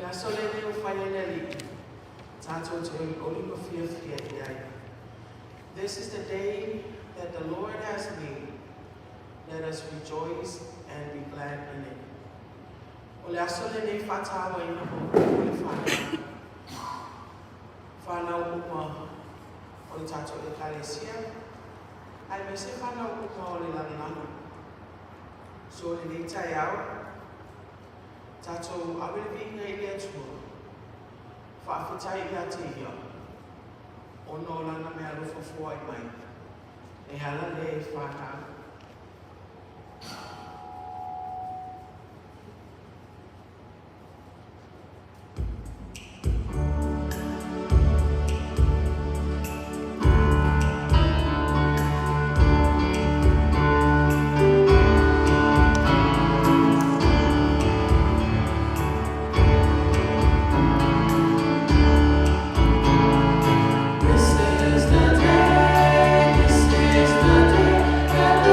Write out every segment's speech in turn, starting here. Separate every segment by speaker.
Speaker 1: aso lenei ua fai ai le Alii, tatou te olioli ma fiafia i ai. This is the day that the Lord has made. Let us rejoice and be glad in it. O le aso lenei faatauaina mo le whanau. Whanau uma o le tatou ekalesia, aemaise whanau uma o le lalolagi. So lenei taeao, tatou ave le viiga i le Atua, faafetai ia te ia, ona o lana meaalofa foai mai. E ala lea i whanau. This is the day, this is the day that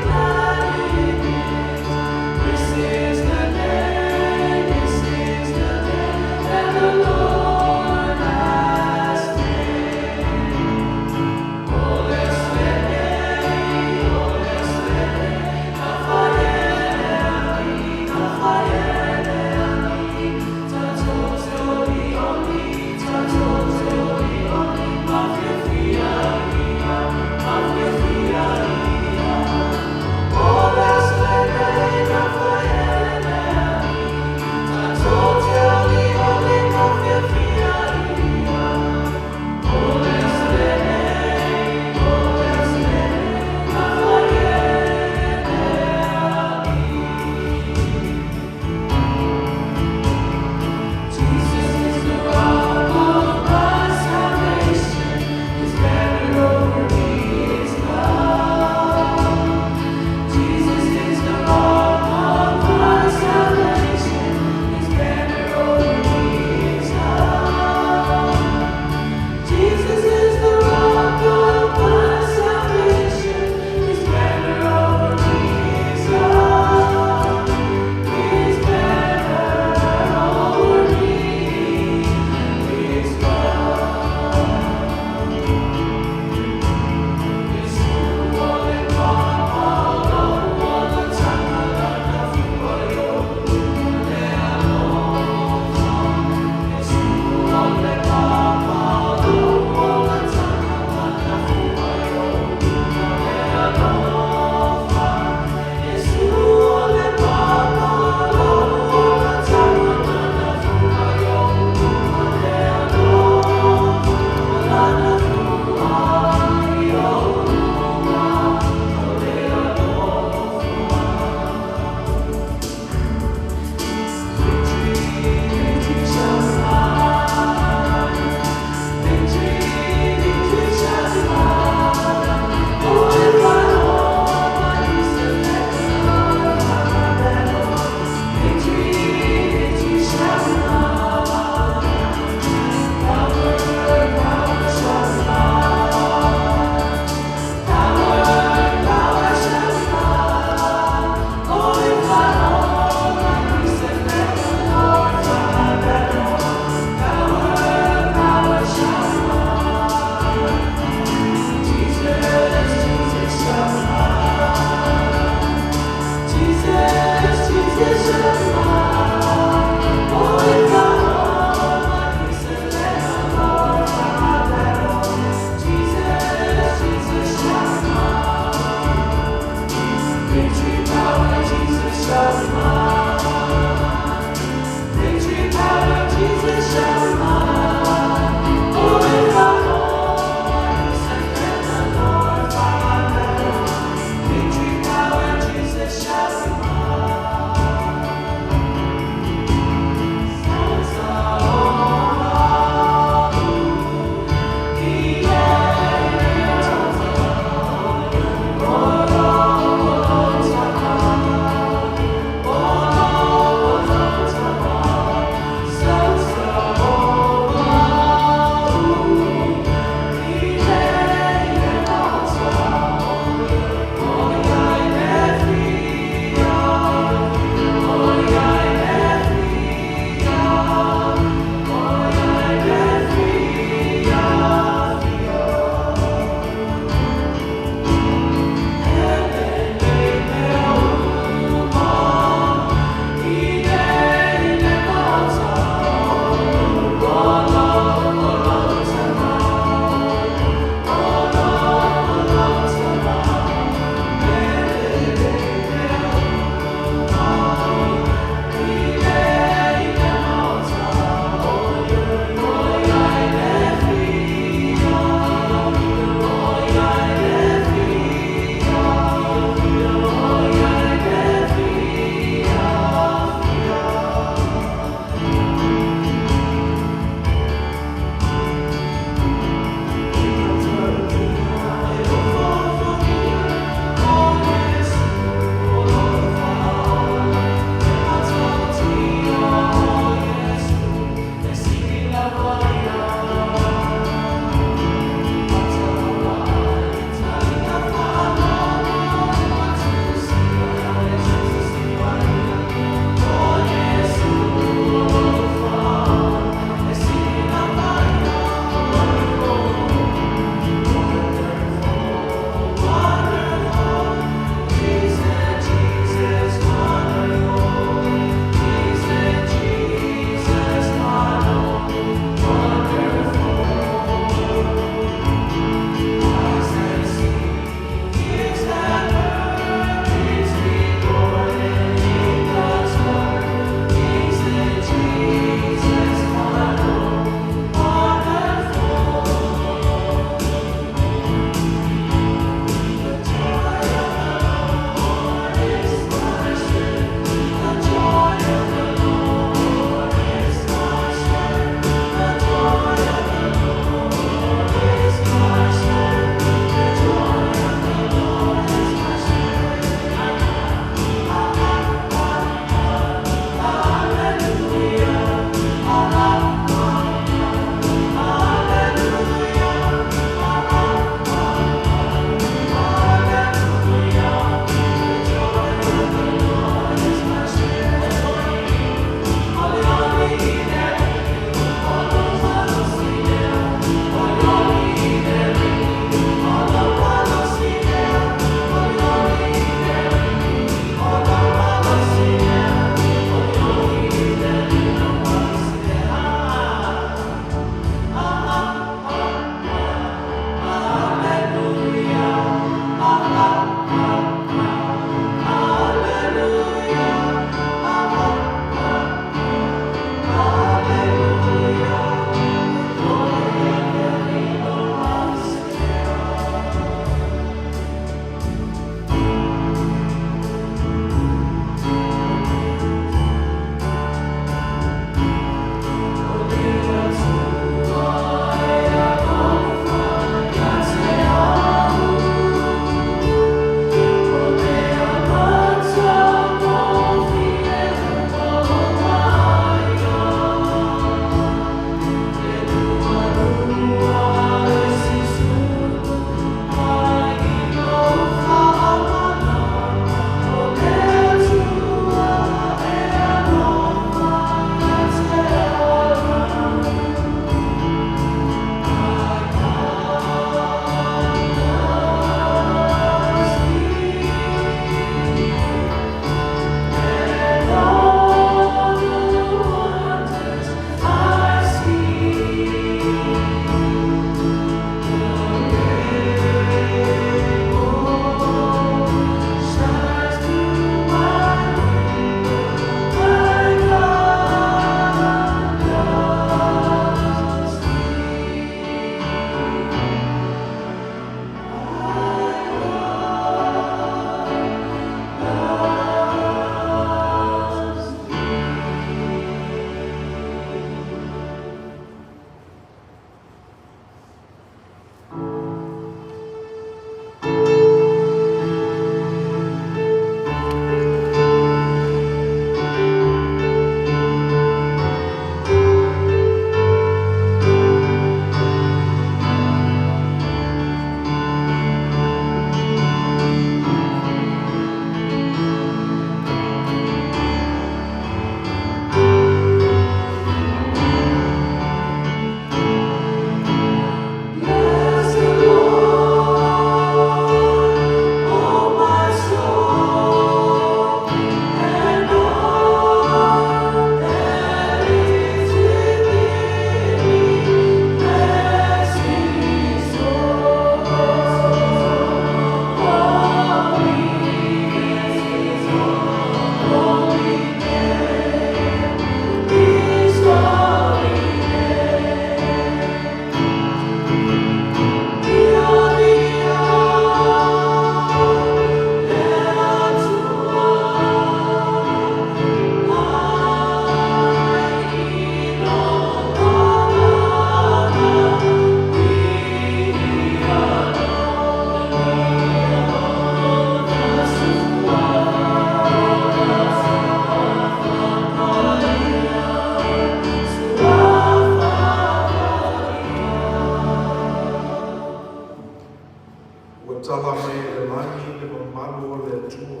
Speaker 2: Ua tala mai e le lagi le mamalu o le Atua.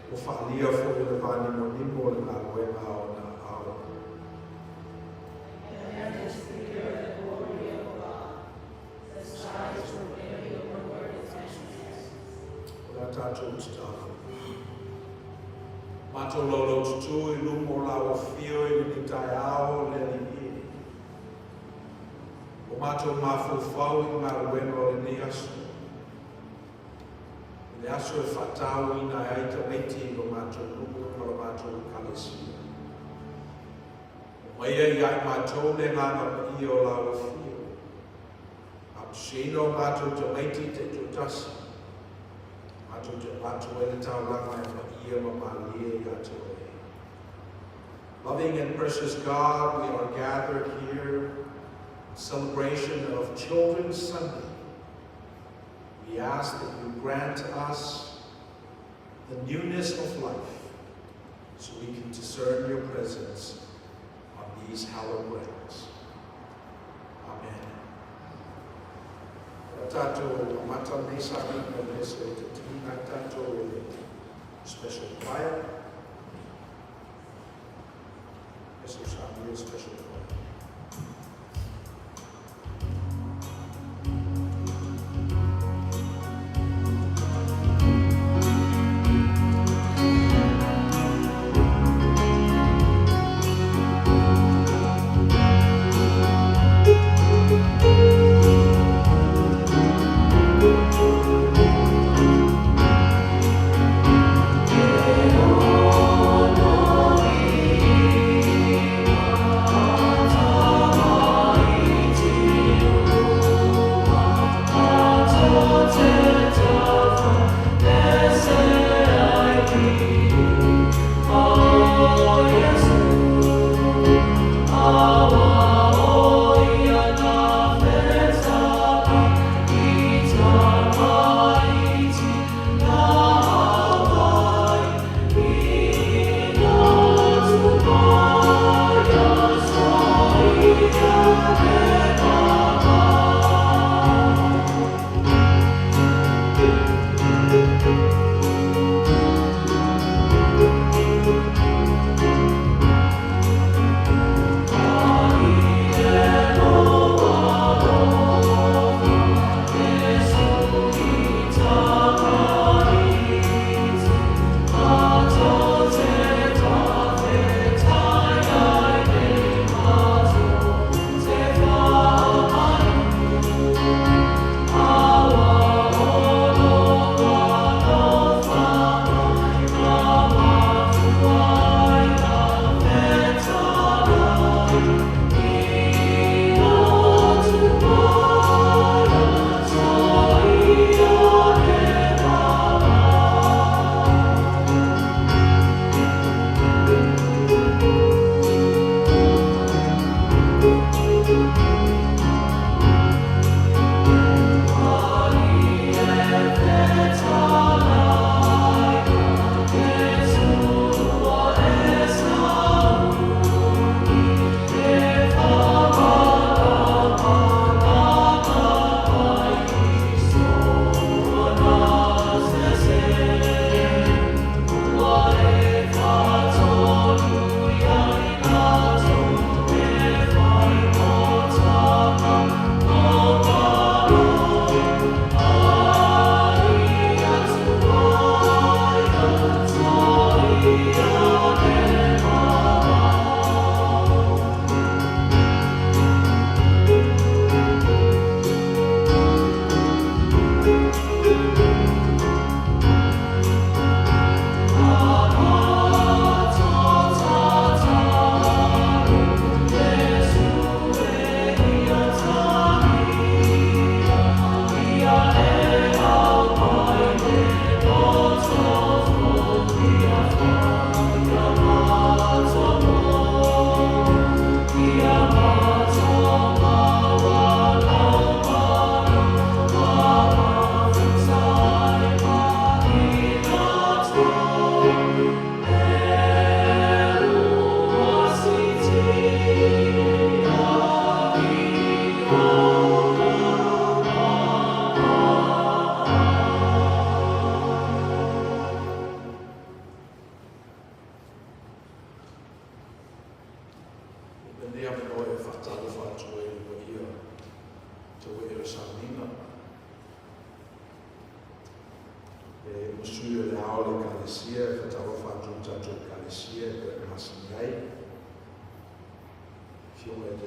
Speaker 2: Ua faalia foi le vanimonimo o le galuega a ona aao.
Speaker 3: The heavens declare the glory of God. The skies proclaim the work of his hands.
Speaker 2: O le a tatou tatalo. Matou laulaututu i luma o lau afio i lenei taeao le Alii e. Ua matou mafaufau i galuega o lenei aso. O le aso e faatauina ai tamaiti i lo matou nuu ma lo matou ekalesia. Aumaia ia i matou le agaga paia o lau afio. Apuseina o matou tamaiti taitoatasi. Matou te avatu ai le taulaga e paia ma malie ia te oe. Loving and precious God, we are gathered here in celebration of Children's Sunday. We ask that you grant us the newness of life so we can discern your presence on these hallowed grounds. Amen. O tatou amata nei sauniga mese e te tuina tatou e le special choir. Ese o saunia special choir.
Speaker 3: E ono i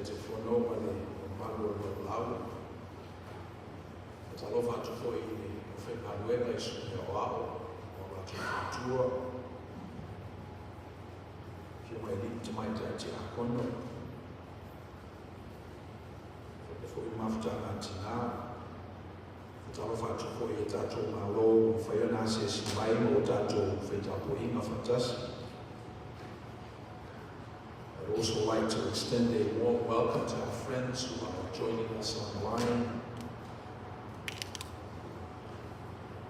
Speaker 2: Taitaifono ma le mamalu o le lalolagi. Faatalofa atu foi i le aufaigaluega i susuga aoao ma o latou faletua, afioga i alii ma tamaitai tiakono, faapea foi le mafutaga a tina. Faatalofa atu foi i a tatou Malo ua mafai ona asiasi mai ma ua tatou fai tapuaiga faatasi. I'd also like to extend a warm welcome to our friends who are joining us online.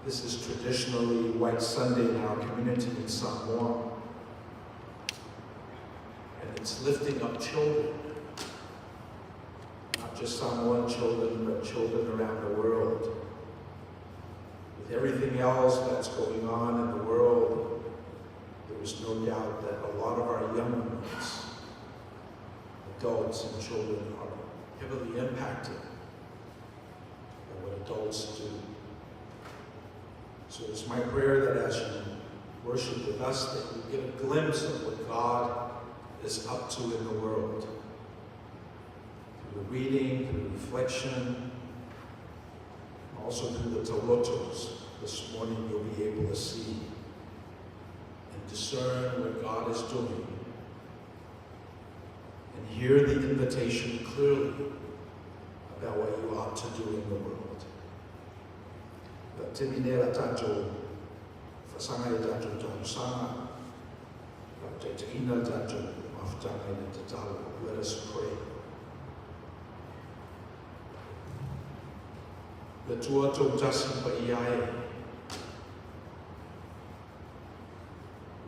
Speaker 2: This is traditionally White Sunday in our community in Samoa. And it's lifting up children, not just Samoan children, but children around the world. With everything else that's going on in the world, there is no doubt that a lot of our young ones, adults and children, are heavily impacted by what adults do. So it's my prayer that as you worship with us, that you get a glimpse of what God is up to in the world. Through the reading, through reflection, also through the taulotos this morning, you'll be able to see and discern what God is doing and hear the invitation clearly about what you ought to do in the world. Le taimi nei la tatou fasaga i tatou talosaga, faataitaiina le tatou mafutaga i le tatalo. Let us pray. Le Atua toatasi paia e,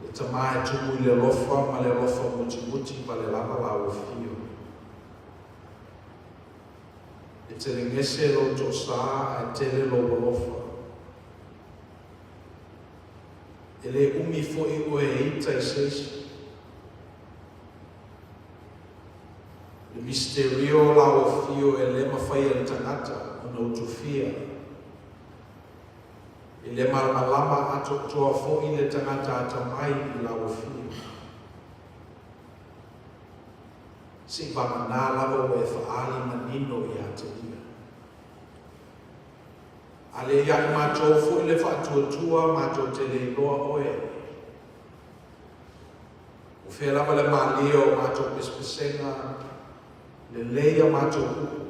Speaker 2: le Tama e tumu i le alofa ma le alofa mutimuti ma le lava lau afio. E telegese lou toasā ae tele lou alofa. E le umi foi oe e ita i se isi. Le misterio o lau afio e le mafai e le tagata ona utufia. E le malamalama atoatoa foi le tagata atamai i lau afio. Seivagana lava ua e faaali manino ia te ia. A le ia i matou foi le faatuatua matou te le iloa oe. Ua fea lava le malie o matou pesepesega, lelei a matou upu,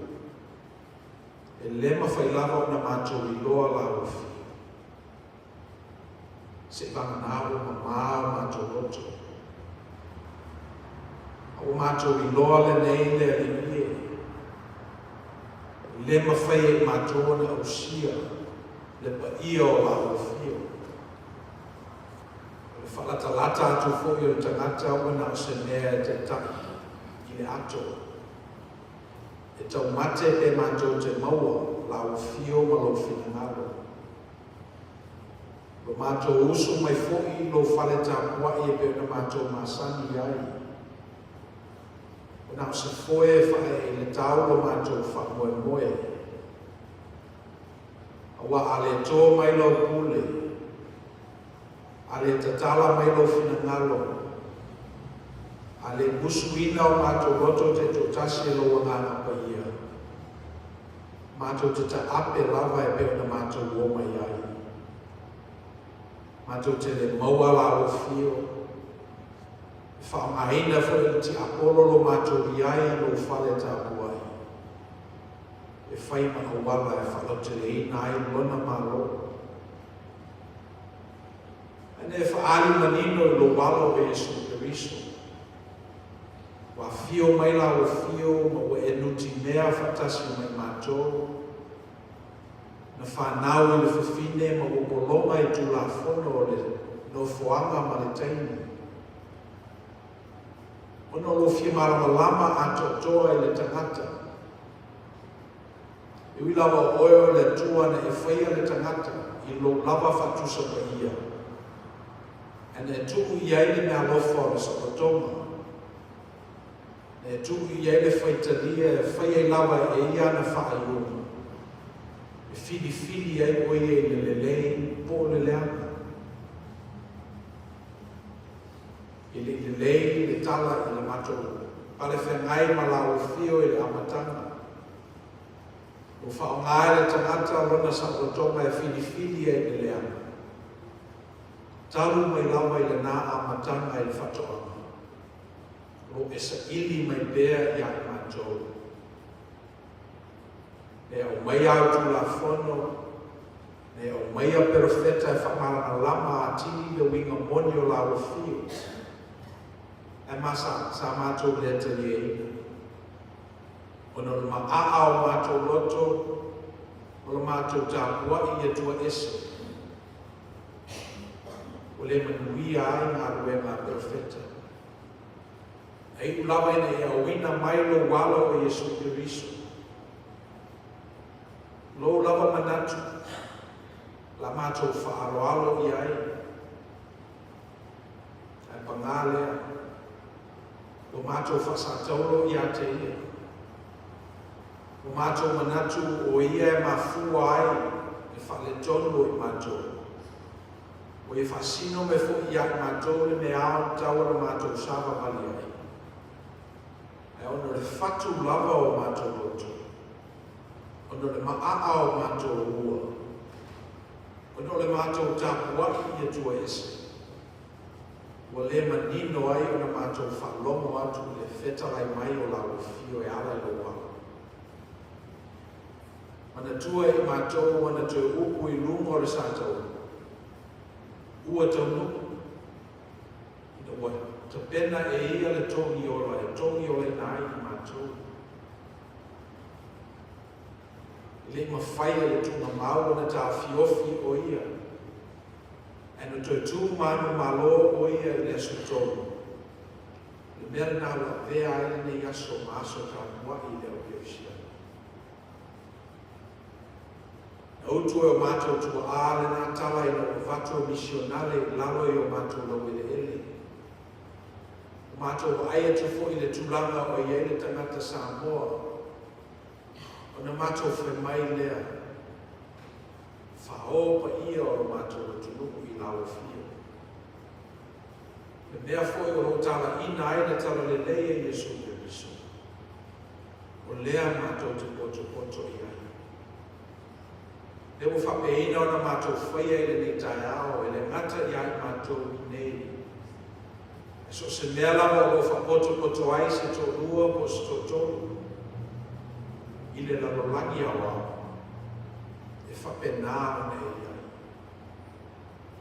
Speaker 2: e le mafai lava ona matou iloa lau afio. Seivagana ua mamā o matou loto. A ua matou iloa lenei le Alii e. E le mafai e i matou ona ausia le paia o lau afio. O le faalatalata atu foi o le tagata ua na o se mea e taitai i le ato. E taumate pe matou te maua lau afio ma lou finagalo. Ua matou usu mai foi i lou fale tapuai e pei ona matou masani ai. Ua na o se foe e faaee i le tau lo matou faamoemoe. Aua a le tō mai lou pule, a le tatala mai lou finagalo, a le musuina o matou loto taitoatasi e lou Agaga Paia, Matou te taape lava e pei ona matou o mai ai. Matou te le maua lau afio. E faaaogaina foi e le tiapolo lo matou i ai i lou fale tapuai, e fai ma auala e faalauteleina ai lona Malo. Ae ne faaali manino i lou Alo o Iesu Keriso. Ua afio mai lau afio ma ua e nutimea faatasi ma i matou. Na fanau i le fafine ma ua pologa i Tulafono o le nofoaga ma le taimi. Ona o lou fia malamalama atoatoa i le tagata. E ui lava o oe o le Atua na e faia le tagata i lou lava faatusa paia, ae na e tuu i ai le meaalofa o le saolotoga, na e tuu i ai le faitalia e fai ai lava e ia ana faaiuga, e filifili ai o ia i le lelei po o le leaga. E le i lelei le tala i le matou. Palefeagai ma Laua Fio i le amataga. Ua faaaoga e le tagata lona saolotoga e filifili ai le leaga. Talu mai lava i lena amataga i le faatoaga, o lo o e saili mai pea ia i matou. Ne i aumaia au Tulafono, ne i aumaia perofeta e faamalamalama atili le uiga moni o laua fio, ae ma sa, sa matou le taliaina. Ona o le maaa o matou loto, o le matou tapuai i Atua ese, ua le manuia ai galuega a perofeta. Ae iu lava ina e auina mai lou Alo o Iesu Keriso. Lou lava manatu, la matou faaaloalo i ai. Ae pagā lea, ua matou faasataulo ia te ia. Ua matou manatu o ia e mafua ai le faaletonu o i matou. Ua ia faasino mai foi ia i matou le mea ao tatau ona matou savavali ai. Ae ona o le fatu lava o matou loto, ona o le maaa o matou ua, ona o le matou tapuai i Atua ese, ua le manino ai ona matou faalogo atu i le fetalai mai o Laua Fio e ala i lou Alo. Manatua e i matou ana toe upu i luga o le satauro, ua taunuu, ina ua tapena e ia le togi ola e togi olaina ai i matou. E le i mafai e le tuugamau ona taofiofi o ia, ae na toe tu manumalo o ia i le aso tolu. O le mea lena ua avea ai lenei aso ma aso tapuai i le au kerisiano. Na utu e o matou tuaa lena tala ina ua avatu e misionale i lalo i o matou laueleele. Ua matou vaai atu foi i le tulaga o i ai le tagata Samoa, ona matou fai mai lea, Faaoo paia o lo matou atunuu i Lauofio. Le mea foi o lo o talaina ai le talalelei e Iesu Keriso, o lea matou te potopoto i ai. Lea ua faapeaina ona matou faia i lenei taeao e le gata ia i matou i nei, ae so o se mea lava o lo o faapotopoto ai se toalua po o se toatolu i le lalolagi aoao, e faapena ona e i ai.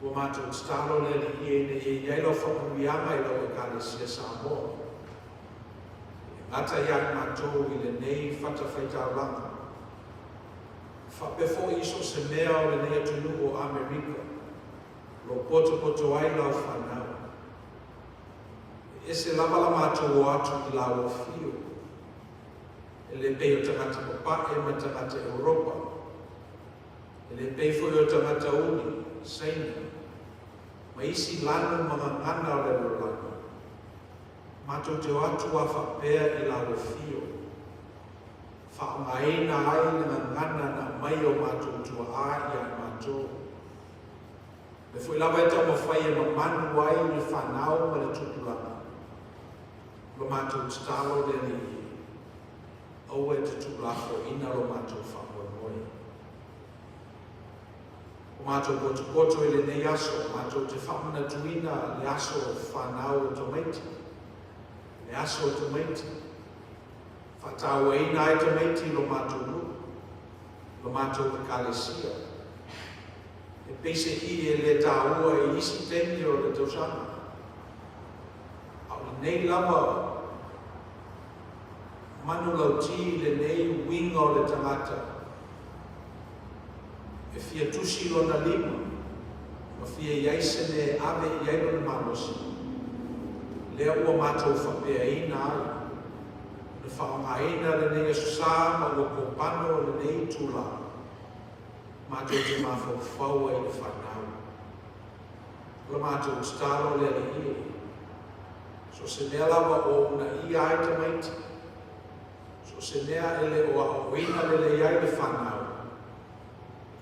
Speaker 2: Ua matou tatalo le Alii ina ia i ai lau faamanuiaga i lau Ekalesia Samoa. E gata ia i matou i lenei fatafaitaulaga, faapea foi i so o se mea o lenei atunuu o Amerika o lo o potopoto ai lau fanau. E ese lava la matou o atu i lau afio, e le pei o tagata papae ma tagata Europa, e le pei foi o tagata uli, Saina, ma isi lanu ma gagana o le lalolagi. Matou te o atu a faapea i lau afio, faaaogaina ai le gagana na aumai e o matou tuaa ia i matou. O lea foi lava e taumafai e mamanu ai le fanau ma le tupulaga. O la matou tatalo le Alii e, aua e te tuulafoaiina lo matou faamoemoe. O matou potopoto i lenei aso, matou te faamanatuina le aso fanau o tamaiti, le aso o tamaiti. Faatauaina ai tamaiti i lo matou nuu, lo matou ekalesia. E peiseai e le taua i isi taimi o le tausaga. A o lenei lava manulauti lenei uiga o le tagata e fia tusi lona lima ma fia i ai se mea e ave i ai lona malosi, lea ua matou faapeaina ai na faaaogaina lenei Aso Sa ma ua kopano lenei itulā matou te mafaufau ai i le fanau. O la matou tatalo le Alii e, so o se mea lava o uunaia ai tamaiti, so o se mea e le o aoaoina lelei ai le fanau,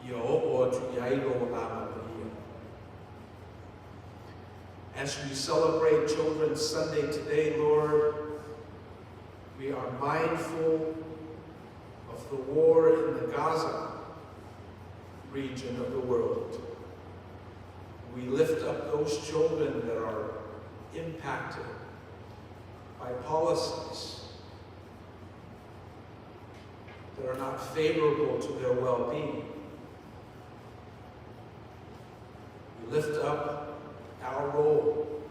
Speaker 2: ia oo atu i ai lou Agaga Paia. As we celebrate Children's Sunday today, Lord, We are mindful of the war in the Gaza region of the world. We lift up those children that are impacted by policies that are not favorable to their well-being. We lift up our role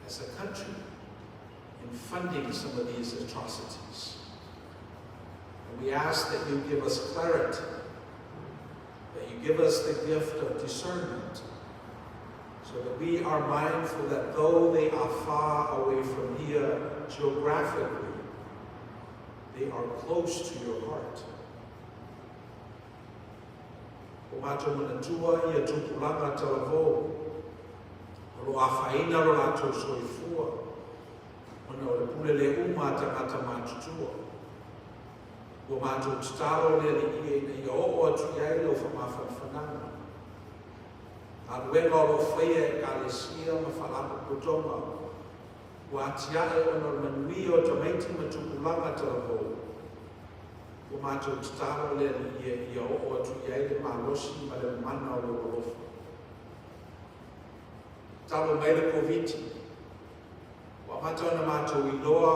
Speaker 2: as a country in funding some of these atrocities. And we ask that you give us clarity, that you give us the gift of discernment, so that we are mindful that though they are far away from here geographically, they are close to your heart. Ua matou manatua ia tupulaga talavou, o lo o afaina lo latou soifua, ona o le pule le uma a tagata matutua. Ua matou tatalo le Alii e ina ia oo atu i ai lau faamafanafanaga. Galuega o lo o faia e Ekalesia ma Faalapotopotoga ua atiae ona o le manuia o tamaiti ma tupulaga talavou. Ua matou tatalo le Alii e ia oo atu i ai le malosi ma le mana o lou alofa. Talu mai le Koviti, ua amata ona matou iloa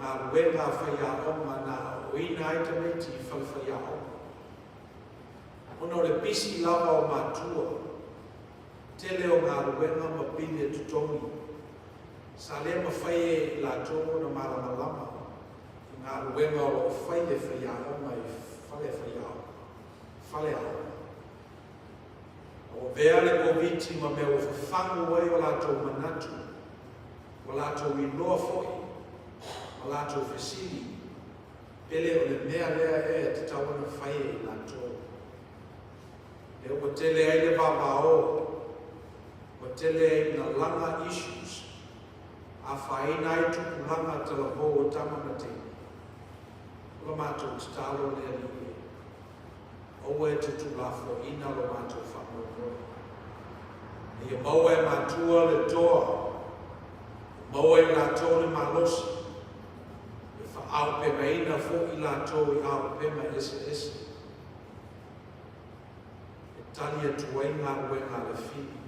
Speaker 2: galuega a faiaoga na aoaoina ai tamaiti i fale faiaoga. Ona o le pisi lava o matua, tele o galuega ma pili e totogi, sa le mafai e i latou ona malamalama i galuega o lo o fai e faiaoga i fale faiaoga, faleaoga. A ua avea le Koviti ma mea ua fafagu ai o latou manatu, ua latou iloa foi ma latou fesili, pe le o le mea lea ea e tatau ona fai e i latou. Lea ua tele ai le vavao, ua tele ai ina laga issues, afaina ai tupulaga talavou o tama ma teine. O la matou tatalo le Alii e, aua e te tuulafoaiina lo matou faamoemoe. Ina ia maua e matua le toa, ia maua e i latou le malosi, ia faaaupegaina foi i latou i aupega eseese, e tali atu ai galuega a le fili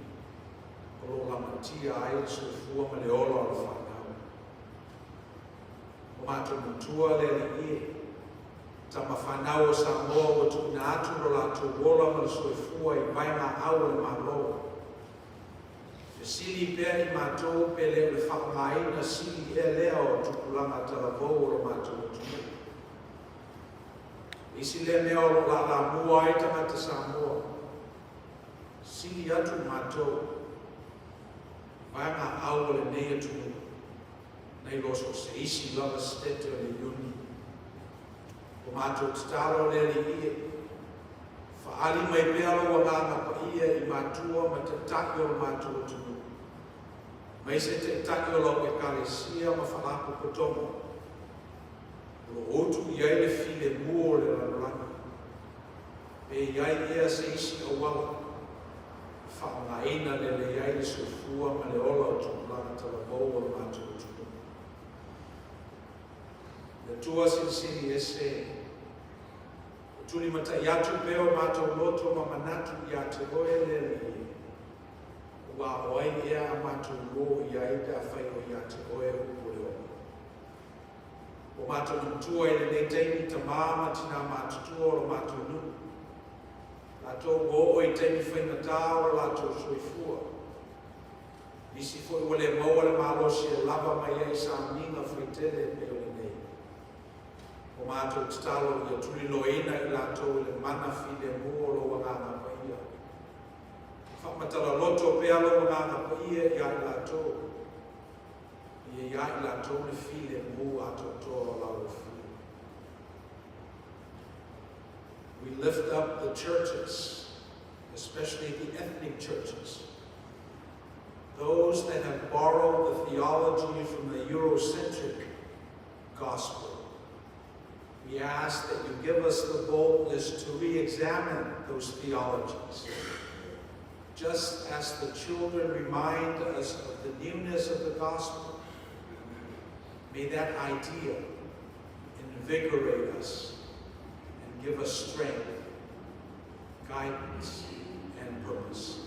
Speaker 2: o lo o lamatia ai le soifua ma le ola o le fanau. Ua matou manatua le Alii e, tama fanau o Samoa ua tuuina atu lo latou ola ma le soifua i vaegaau a le Malo. Fesili pea i matou pe le o le faaaogaina sili ea lea o tupulaga talavou o lo matou atunuu. O le isi lea mea o lo o laalamua ai tagata Samoa, sili atu matou i vaegaau a lenei atunuu nai lo so o se isi lava Setete o le Iuni. Ua matou tatalo le Alii e, faaali mai pea lou Agaga Paia i matua ma taitai o lo matou atunuu, aemaise taitai o lau Ekalesia ma Faalapotopotoga o lo o utu i ai le filemu o le lalolagi. Pe i ai ea se isi auala e faaaogaina lelei ai le soifua ma le ola o tupulaga talavou o lo matou atunuu. Le Atua Silisili Ese, ua tulimatai atu pea o matou loto ma manatu ia te Oe le Alii e, aua o ai ea a matou lō i ai pe afai o ia te Oe upu o le ola. Ua matou manatua i lenei taimi tamā ma tinā matutua o lo matou nuu, latou ua oo i taimi faigata o lo latou soifua. Nisi foi ua le maua le malosi e lava mai ai sauniga faitele e pei o lenei. Ua matou tatalo ia tuliloaina i latou i le mana filemu o lou Agaga Paia. Faamatala loto pea lou Agaga Paia ia i latou, ia ia i latou le filemu atoatoa o lau afio. We lift up the churches, especially the ethnic churches, those that have borrowed the theology from the Eurocentric gospel. We ask that you give us the boldness to re-examine those theologies. Just as the children remind us of the newness of the gospel, may that idea Invigorate us and give us strength, guidance, and purpose.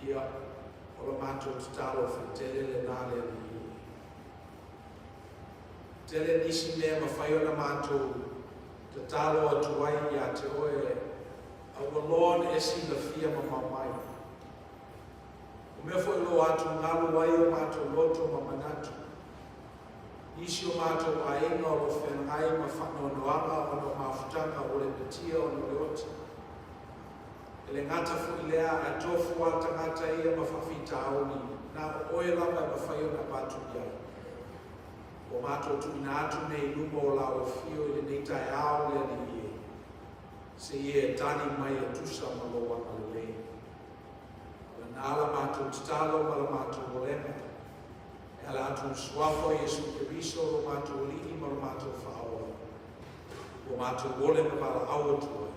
Speaker 2: Ia, o la matou tatalo faatele lenā le Alii. Tele nisi mea mafai ona matou tatalo atu ai ia te oe, a ua loa ona e silafia mamao mai. O mea foi o lo o atugalu ai o matou loto ma manatu. Nisi o matou aiga o lo o feagai ma faanoanoaga ona o mafutaga ua lepetia ona o le oti. E le gata foi lea ae tofu lava tagata ia ma faafitauli na o oe lava e mafai ona avatu i ai. Ua matou tuuina atu nei i luma o lau afio i lenei taeao le Alii e. Se i e tali mai e tusa ma lou agalelei. O lena la matou tatalo ma la matou olega. E ala atu i le suafa o Iesu Keriso lo matou Alii ma lo matou Faaola, ua matou ole ma valaau atu ai.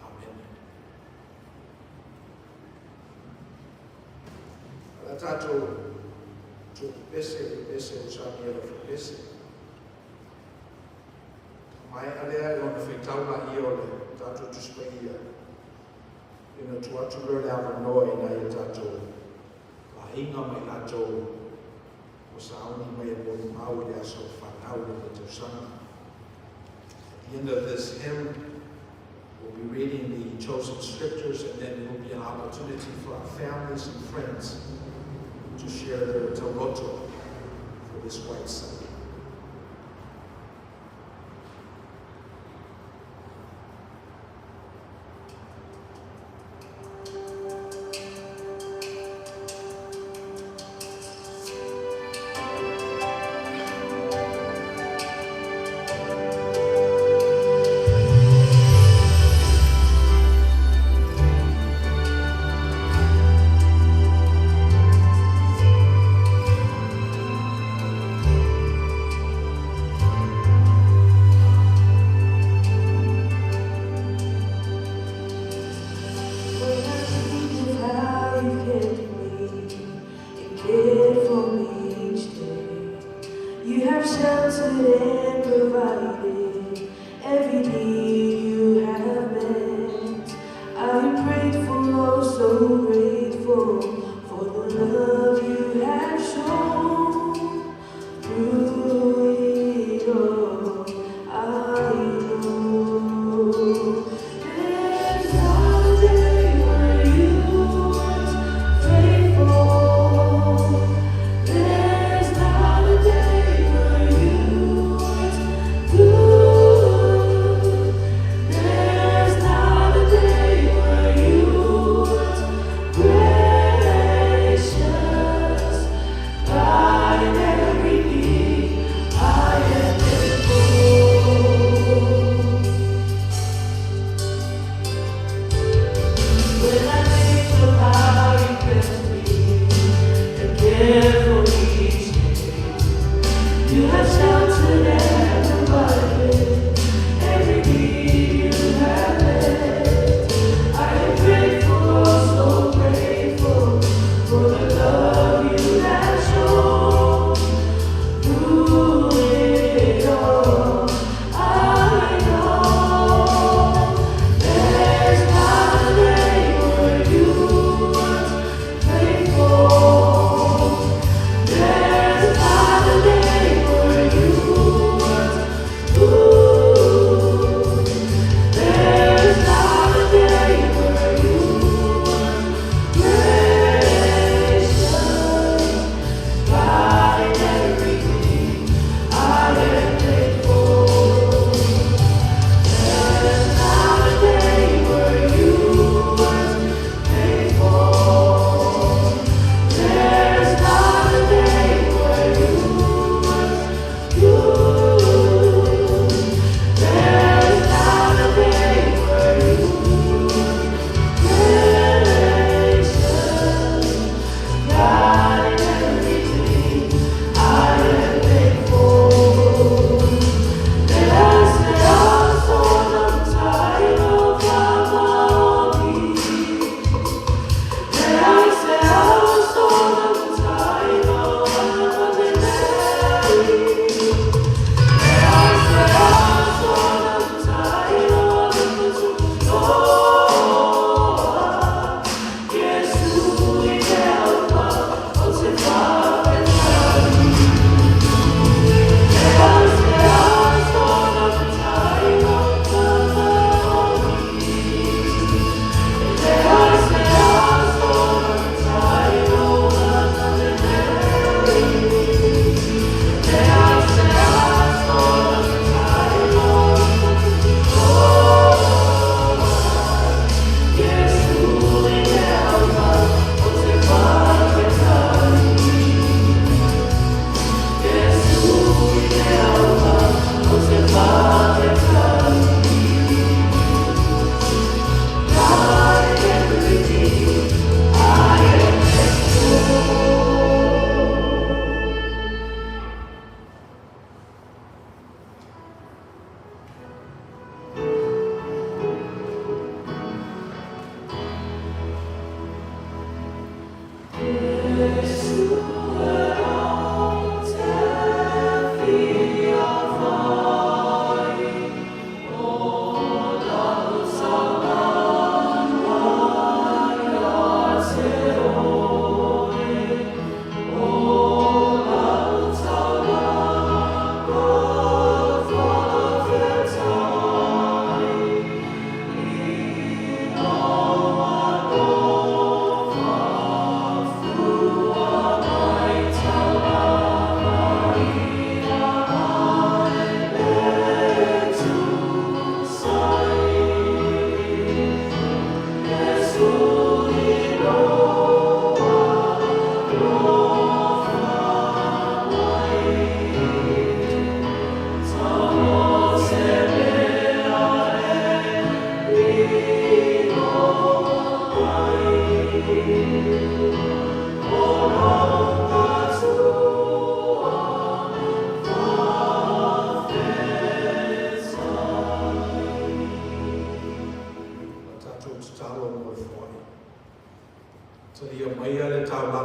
Speaker 2: Amene. O le a tatou tuupese i le pese o Samiela Fepese. Maea lea e ona faitau laia o le tatou Tusi Paia. Ona tuu atu lea o le avanoa i nai o tatou aiga ma i latou ua sauni mai e molimau i le aso fanau o le tausaga. At the end of this hymn, we'll be reading the chosen scriptures, and then there will be an opportunity for our families and friends to share their tauloto for this White Sunday.
Speaker 3: When I think of how you kept me and cared for me each day, you have sheltered and provided every need you have met. I am grateful, oh so grateful for the love you have shown. Through it all, I know there's not a day where you weren't faithful. There's not a day where you weren't good. There's not a day where you weren't gracious. God, in everything, I am thankful. When I think of how you kept me and cared for me each day, you have sheltered and provided every need you have met. I am grateful, oh so grateful for the love you have shown. Through it all, I know there's not a day where you weren't faithful. There's not a day where you weren't good. There's not a day where you weren't gracious. God, in everything, I am thankful. There's not a day where you weren't faithful. There's not a day where you weren't good. There's not a day where you weren't gracious. God, in everything, I am thankful.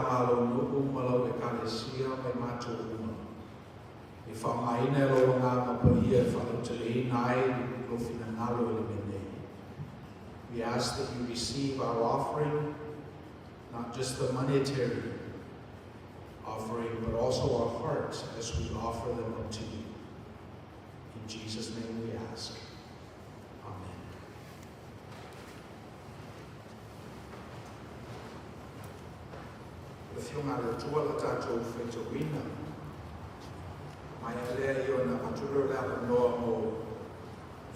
Speaker 2: tama a lou nuu ma lau Ekalesia ma i matou uma. Ia faaaogaina e lou Agaga Paia e faalauteleina ai lou finagalo i le mea nei. We ask that you receive our offering, not just the monetary offering, but also our hearts as we offer them up to you. In Jesus' name we ask. Amen. O le Afioga a le Atua la tatou faitauina. Maea lea ia ona avatu lea o le avanoa mo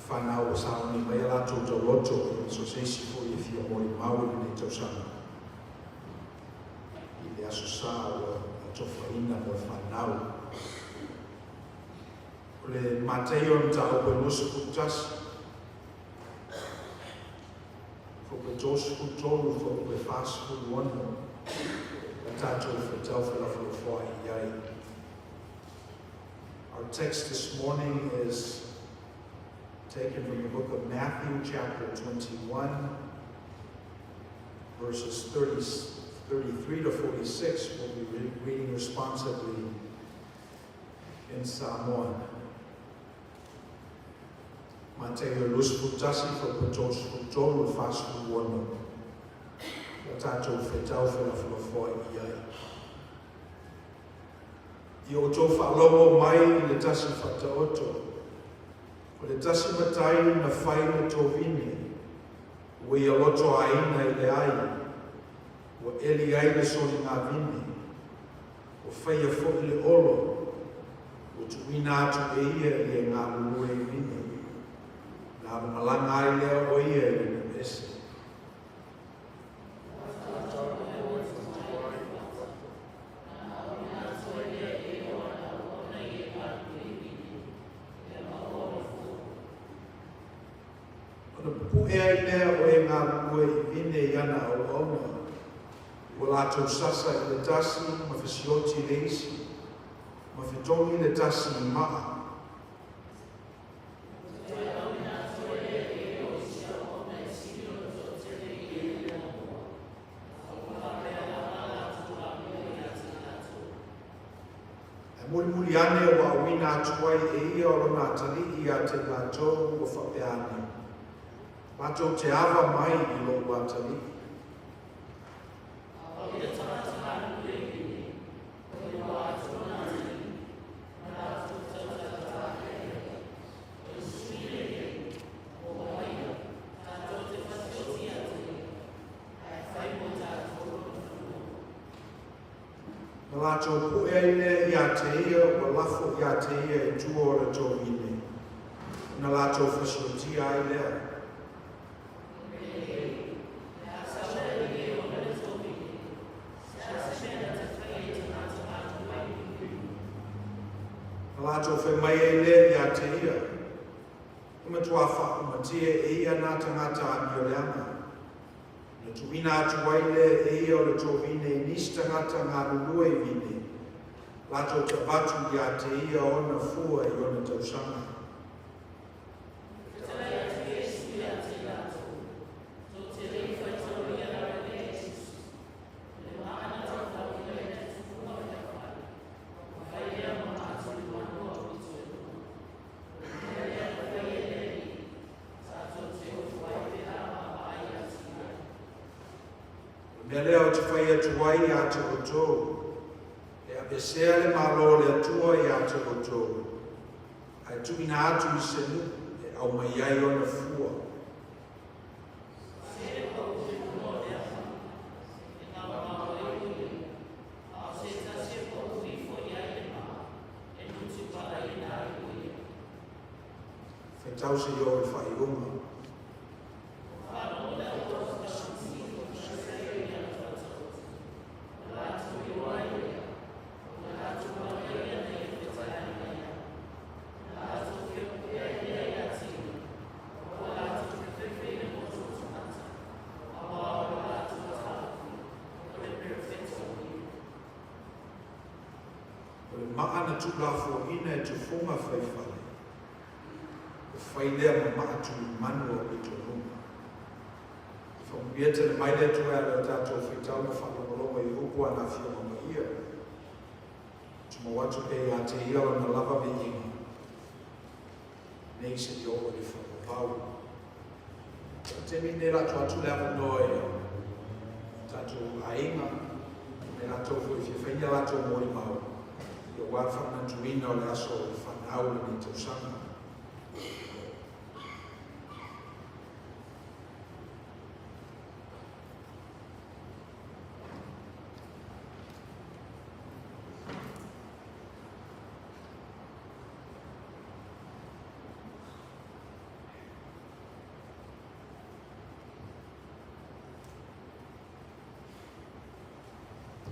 Speaker 2: fanau ua sauni mai a latou tauloto, so se isi foi e fia molimau i lenei tausaga i le Aso Sa ua atofaina mo le fanau. O le Mataio o le mataupu e 21, fuaiupu e 33, fuaiupu e 46, la tatou faitau felafolafoai i ai. Our text this morning is taken from the book of Matthew, chapter 21, verses 30, 33 to 46. We'll be reading responsively in Samoan. Mataio 21, fuaiupu 33, 46. La tatou faitau felafolafoai i ai. Ia outou faalogo mai i le tasi faataoto. O le tasi matai na fai le tovine, ua ia lotoaina i le ai, ua eli ai le soligavine, ua faia foi le olo, ua tuuina atu e ia i e galulue i vine, na alu malaga ai lea o ia i le nuu ese. Ona pupue ai lea o e galulue i vine i ana auauna, ua latou sasa i le tasi ma fesioti i le isi, ma fetogi le tasi i maa. Ae mulimuli ane ua auina atu ai e ia o lona atalii ia te i latou ua faapea ane, Matou te ava mai i lou atalii. Na latou puʻe ai lea iā te ia ua lafo iā te ia i tua o le tovine, ona latou fasiotia ai lea. Na latou fai mai ai lea iā te ia, E matua faaumatia e ia nā tagata amioleaga. Ona tuuina atu ai lea e ia o le tovine i nisi tagata galulue i vine, latou te avatu iā te ia ona fua i ona tausaga. O le mea lea ou te fai atu ai iā te outou, e aveesea le Malo o le Atua iā te outou, ae tuuina atu i se nuu e aumai ai ona fua. Faitau seia oo i le faaiuga. O le maa na tuulafoaina e tufuga faifale, ua fai lea ma maa tulimanu au pito luga. Whamanuia tele mai le Atua e ala i le tatou faitau ma faalogologo i upu a na Afioga Paia. Tumau atu pea ia te Ia Lona lava viiga, nei seia oo i le faavavau. O le taimi lenei o le a tuu atu le avanoa i o tatou aiga ma i latou foi e fia fai ni a latou molimau aua le faamanatuina o le aso fanau o lenei tausaga.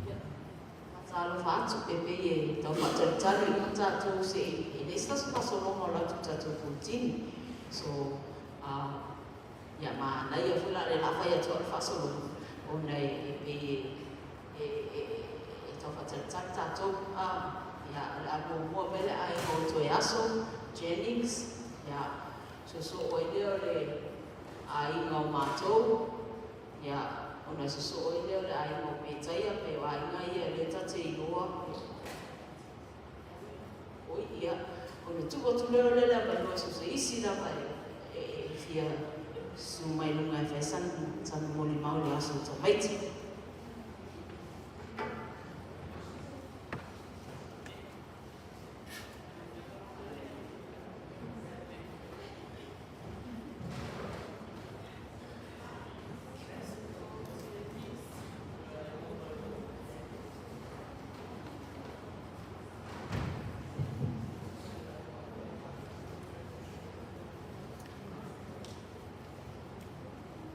Speaker 4: Ia, faatalofa atu e pei e tau faatalitali uma tatou se i e leai se tasi faasologa o la tatou puletini. So, ia manaia foi la lea o le a fai atu au le faasologa ona e pei e e tau faatalitali tatou. Ia, o le a muamua mai le aiga o Toeaso, Jennings, ia, sosoo ai lea o le aiga o matou, ia, ona sosoo ai lea o le aiga o Petaia, pei o aiga ia lea ta te iloa. Oi, ia, ona tuu atu lea o le avanoa so se isi lava e fia susu mai luga e fai sana molimau i le aso o tamaiti.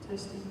Speaker 3: Testing.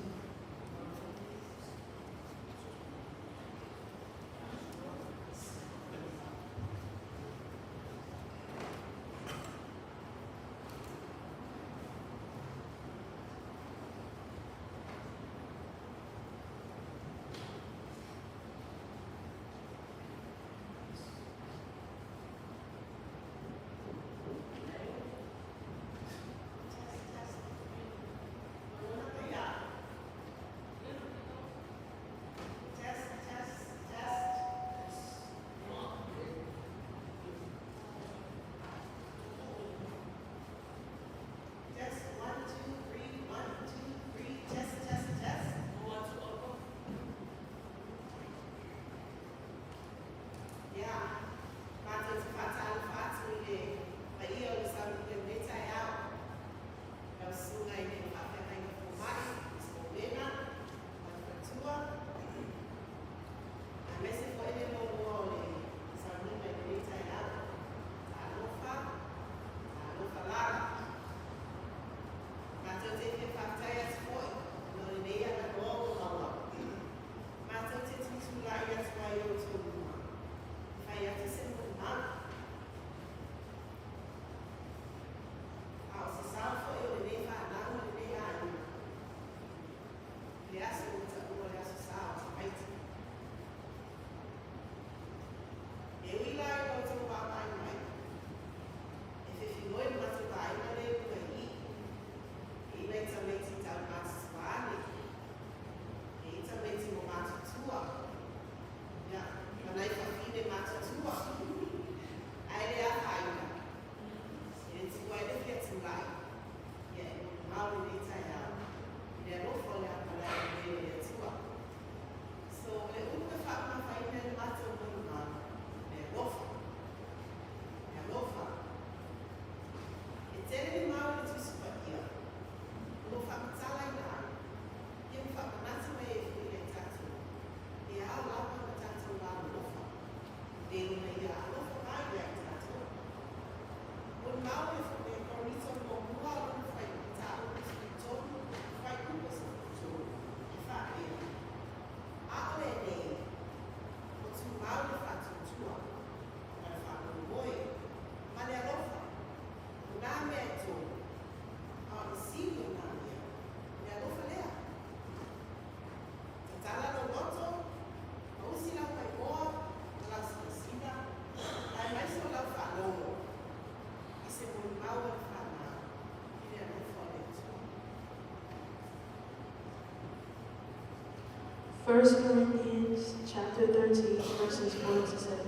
Speaker 3: 1 Corinthians chapter 13, verses 4 to 7.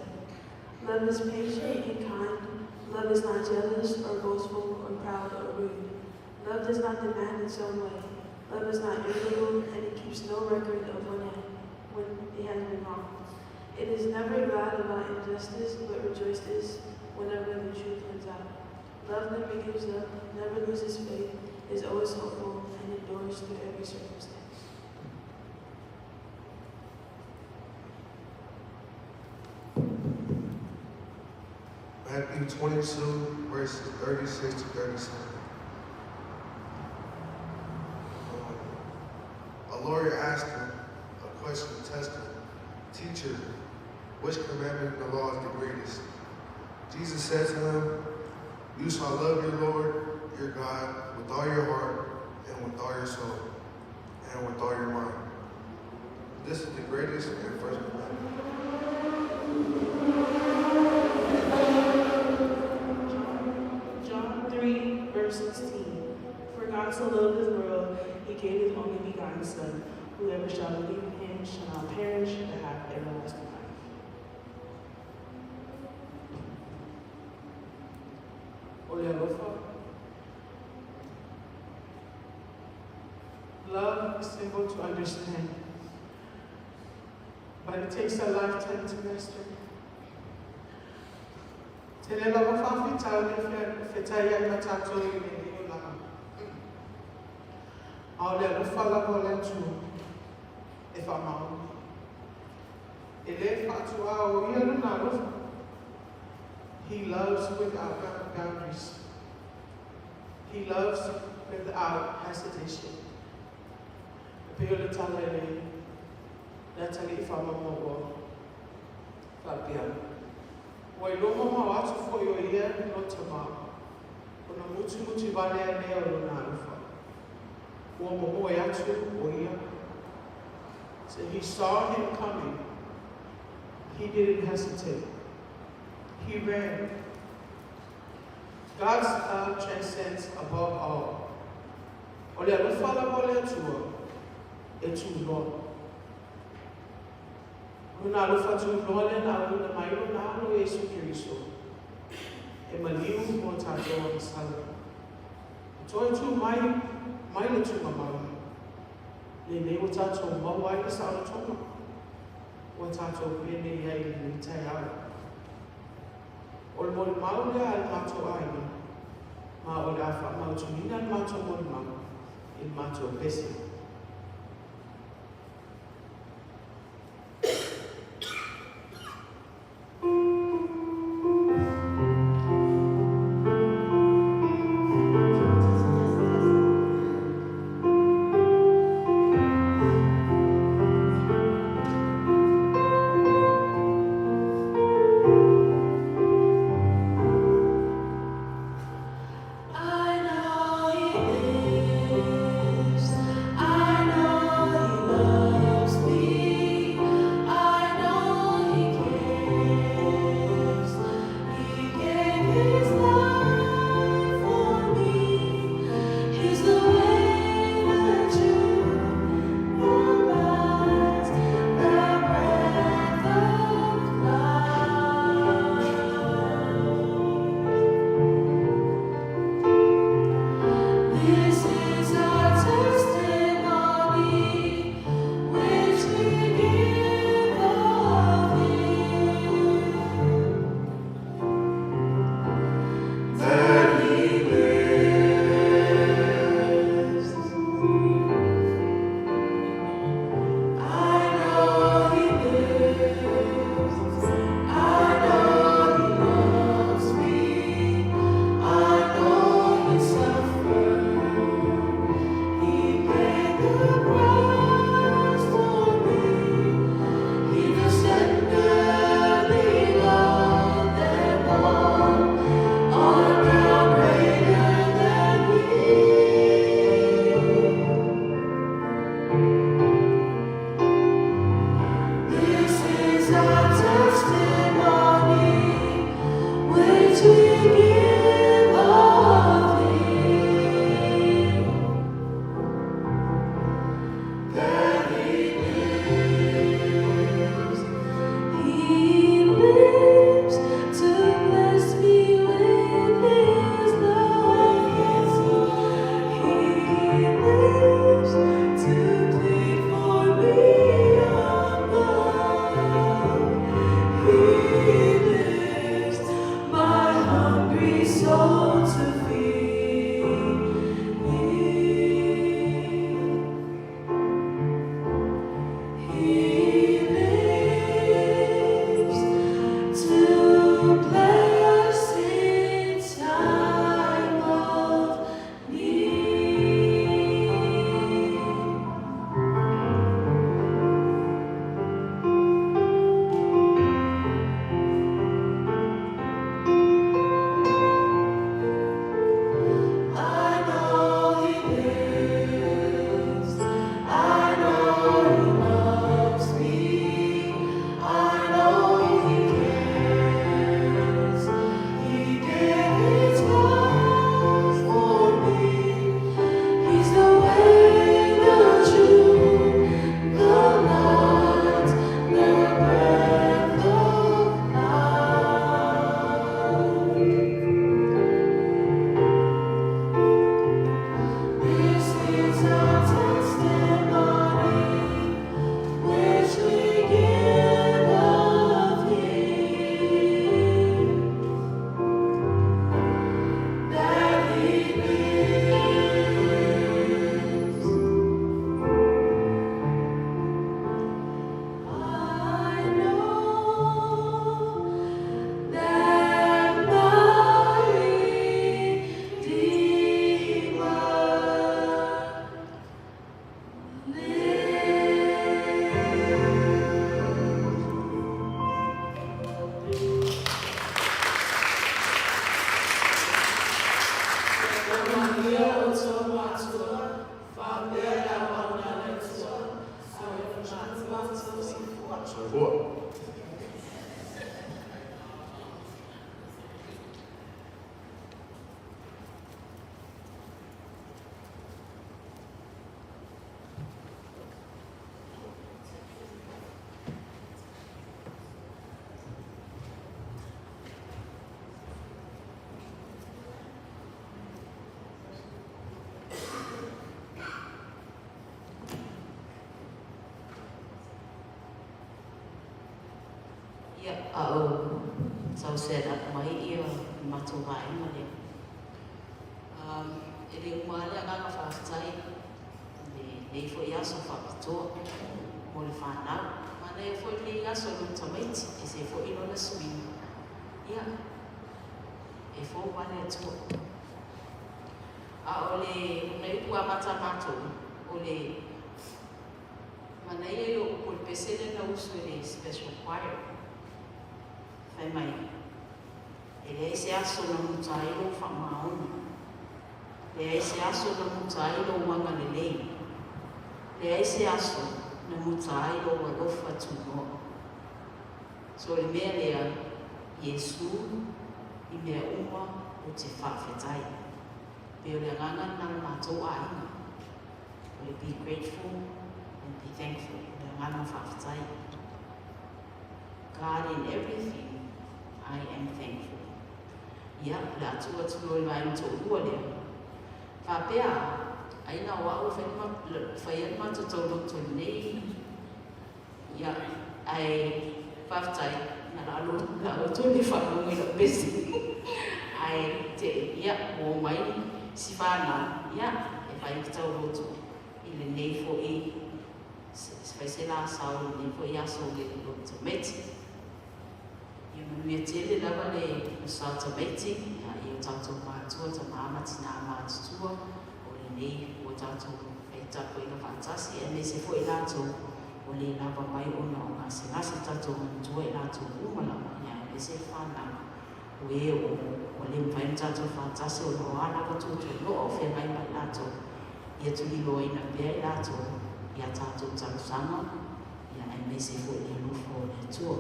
Speaker 3: Love is patient and kind. Love is not jealous or boastful or proud or rude. Love does not demand its own way. Love is not irritable, and it keeps no record of when it has been wronged. It is never glad about injustice, but rejoices whenever the truth wins out. Love never gives up, never loses faith, is always hopeful, and endures through every circumstance.
Speaker 5: Matthew 22, verses 36 to 37. A lawyer asked him a question to test him. Teacher, which commandment in the law is the greatest? Jesus said to him, You shall love your Lord your God with all your heart and with all your soul and with all your mind. This is the greatest and first commandment.
Speaker 1: John 3, verse 16. For God so loved the world, he gave his only begotten Son. Whoever shall believe in him shall not perish, but have everlasting life.
Speaker 6: O le alofa. Love is simple to understand, but it takes a lifetime to master. Te le lava whawhitau le whitai a ka tātou i le leo lava. A o le alofa lava o le Atua e whaamaoni. E le whaatua o ia luna alofa. He loves without boundaries. He loves without hesitation. E pei o le tala e le Natalie i whamamaua. Whapea. Ua iloa mamao atu foi o ia no Tamā, ona mutumutu valea lea o lona alofa. Ua momoe atu o ia. So he saw him coming. He didn't hesitate. He ran. God's love transcends above all. O le alofa lava o le Atua, e tuloa. Lona alofa tuloa lea na auina mai lona Alo Iesu Keriso, e maliu mo tatou agasala. E toe tu mai, mai le tūmamao, lenei ua tatou maua ai le saolotoga, ua tatou penei ai i lenei taeao. O le molimau lea a le matou aiga, ma o le a faamautuina le matou molimau i le matou pese.
Speaker 3: I know He lives.
Speaker 4: Ia, a o tau set up mai ia le matou vaega lea. Um, e le uma lava le agaga faafetai i lenei foi aso faapitoa mo le fanau. Manaia foi lenei aso i lou tamaiti, e ese foi lona suiga. Ia, e fou lava le Atua. A o le nai upu amata a matou, o le manaia ia o upu o le pese lea na usu e le special choir. Fai mai, e leai se aso na muta ai lou faamaoni. Leai se aso na muta ai lou agalelei. Leai se aso na muta ai lou alofa tunoa. So o le mea lea, Iesu, i mea uma ou te faafetai. Pei o le agaga lena o le matou aiga, o le be grateful and be thankful, o le agaga faafetai. God in everything, I am thankful. Ia, o le a tuu atu loa i le vaega toalua lea. Faapea, ai na o au e faia le matou tauloto i lenei. Ia, ae faafetai, na la la outou le faalogo i lau pese. Ae te, ia, ua omai si fanau, ia, e fai le tauloto i lenei foi, fai se la sao i lenei foi aso o le loto tamaiti. Ia manuia tele lava le sa tamaiti, ia, i o tatou matua, tama ma tina matutua, o lenei ua tatou fai tapuaiga faatasi, aemaise foi latou ua le lava mai ona o gasegase tatou manatua i latou uma lava, ia, aemaise le fanau o e o ua le mafai ona tatou faatasi ona o a lava tuatuanoa o feagai ma i latou, ia tuliloaina pea i latou i a tatou talosaga, ia, aemaise foi le alofa o le Atua.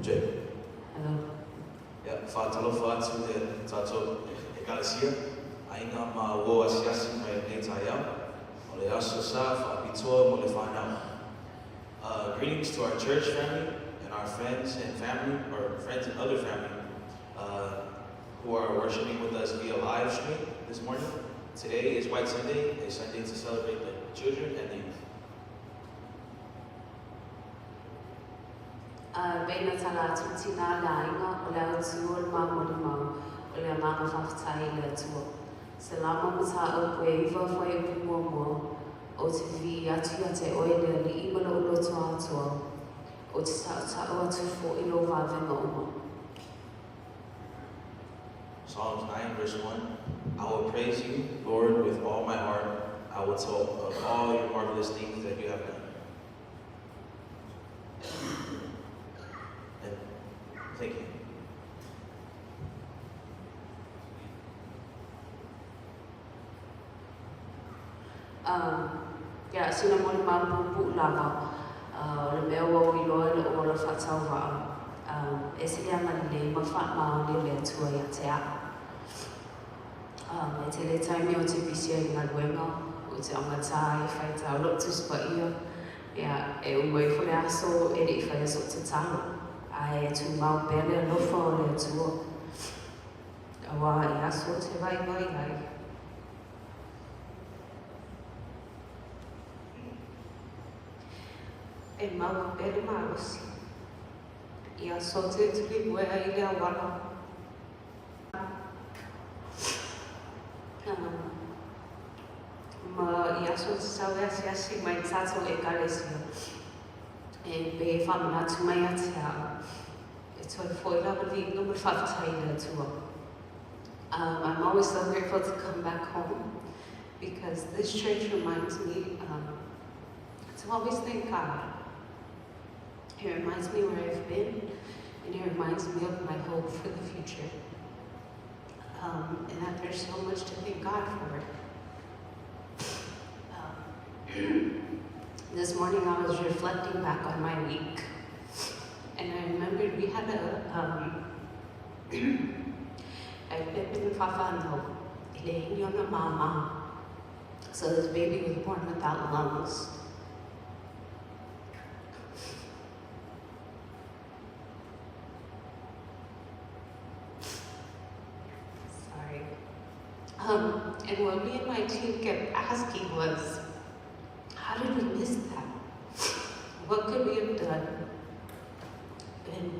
Speaker 7: Jay.
Speaker 4: Hello.
Speaker 7: Ia, faatalofa atu le tatou Ekalesia, aiga ma uo asiasi mai lenei taeao, o le aso sa faapitoa mo le fanau. Greetings to our church family and our friends and family, or friends and other family, who are worshiping with us via live stream this morning. Today is White Sunday, a Sunday to celebrate the children and the youth.
Speaker 8: Pei na tala atu tina le aiga o le autu o le mamolimau o le agaga faafetai i le Atua. Salamo mataupu e iva fuaiupu muamua, Ou te vivii atu ia te oe le Alii ma lou loto atoa, ou te taʻutaʻu atu foʻi lou vavega uma.
Speaker 7: Psalms 9, verse 1. I will praise you, Lord, with all my heart. I will tell of all your marvelous things that you have done. And thank you.
Speaker 8: Ia, sina molimau puupuu lava, o le mea ua ou iloa i lou ola faatauvaa, e ese le agalelei ma faamaoni o le Atua ia te au. E tele taimi ou te pisi ai i galuega, ou te augata ai e faitau lou Tusi Paia, ia, e uma ifo le aso e le i faia soʻu tatalo, ae tumau pea le alofa o le Atua, auā i aso ou te vaivai ai. E maua pea le malosi i aso ou te tulimoe ai i le auala. Ma i aso ou te sau e asiasi mai i tatou Ekalesia, e pei e faamanatu mai ia te au, e toe foi lava le viiga ma le faafetai i le Atua. I'm always so grateful to come back home because this church reminds me to always thank God. It reminds me where I've been, and it reminds me of my hope for the future. And that there's so much to thank God for. This morning I was reflecting back on my week, and I remembered we had a pepe na whawhanau, e leai ni ona māmā. So this baby was born without lungs. Sorry. And what me and my team kept asking was,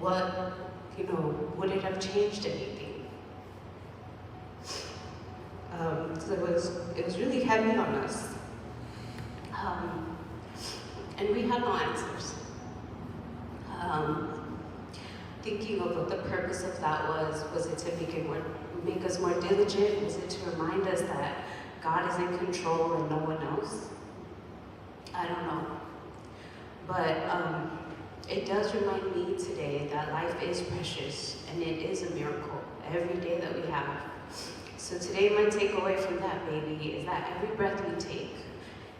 Speaker 8: What, would it have changed anything? So it was really heavy on us. And we had no answers. Thinking of what the purpose of that was it to make us more diligent? Was it to remind us that God is in control and no one else? I don't know. But it does remind me today that life is precious and it is a miracle every day that we have. So today my takeaway from that baby is that every breath we take,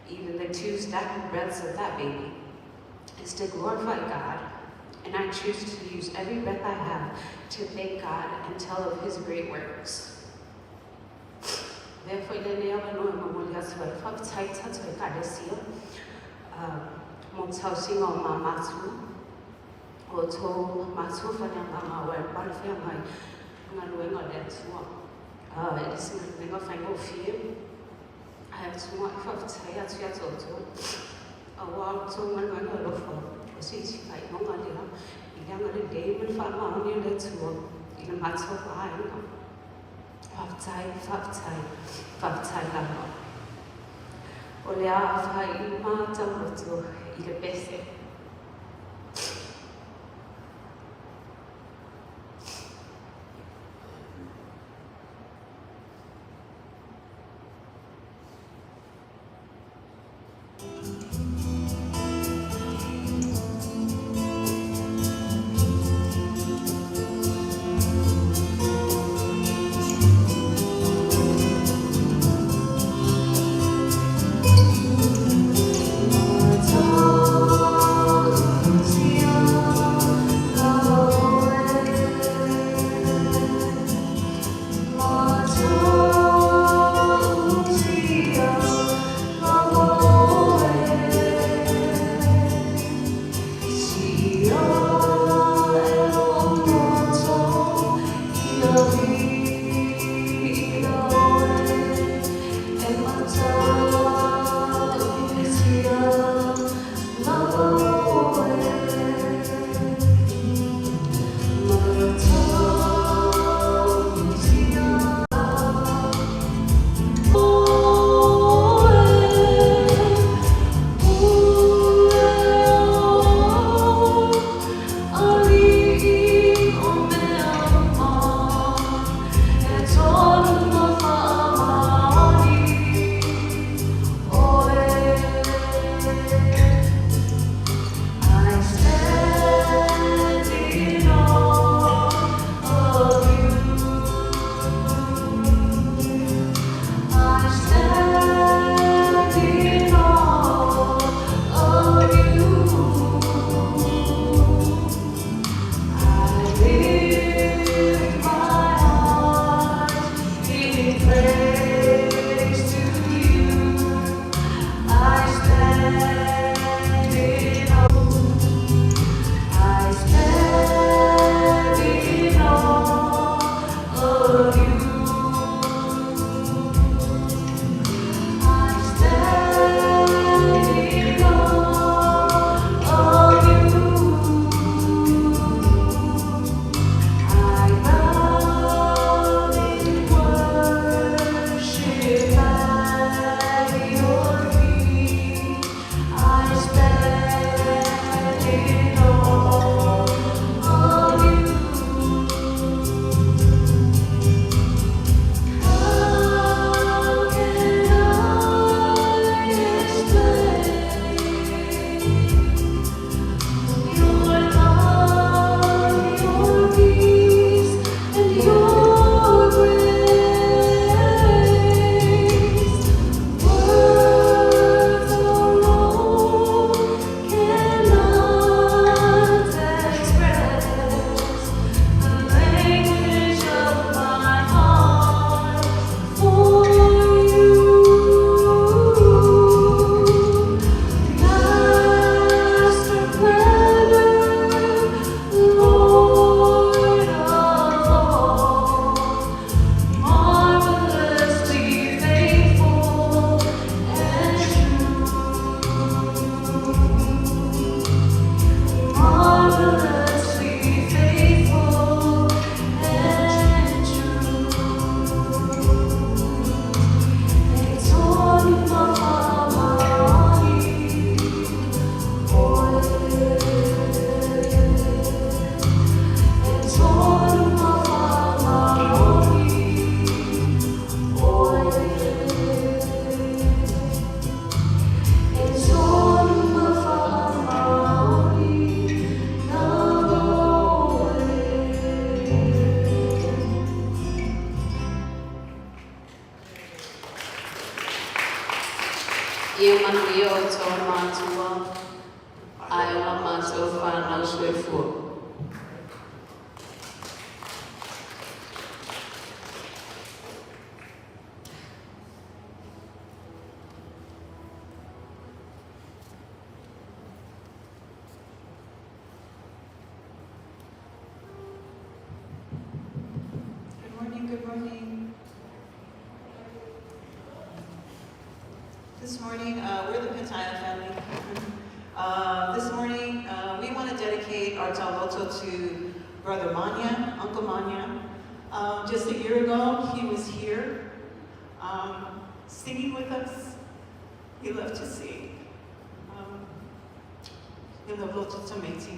Speaker 8: even the 2 stacked breaths of that baby, is to glorify God. And I choose to use every breath I have to thank God and tell of His great works. Therefore, le nea wa noa ma moli atu ai, whakatai tātou e kalesia, mō tausinga o mā mātua, o tō mātua whanea ngā ngā wai, whare whea mai, ngā nuenga le atua. E lisi ngā nuenga whainga o whie, ai atua e whakatai atu ia tō. A wā tō ngā nuenga lofa, o si iti whai ngonga lea, i lea ngā le lei ma le whaamaoni o le atua, i le mātua whaenga. Whakatai, whakatai, whakatai lava. O le a whai i mātauroto i le pese.
Speaker 3: Oh.
Speaker 4: Faamalo soifua.
Speaker 9: Good morning, good morning. This morning, we're the Petaia family. This morning, we want to dedicate our tauloto to Brother Manya, Uncle Manya. Just a year ago, he was here singing with us. He loved to sing. He loved Loto Tameti.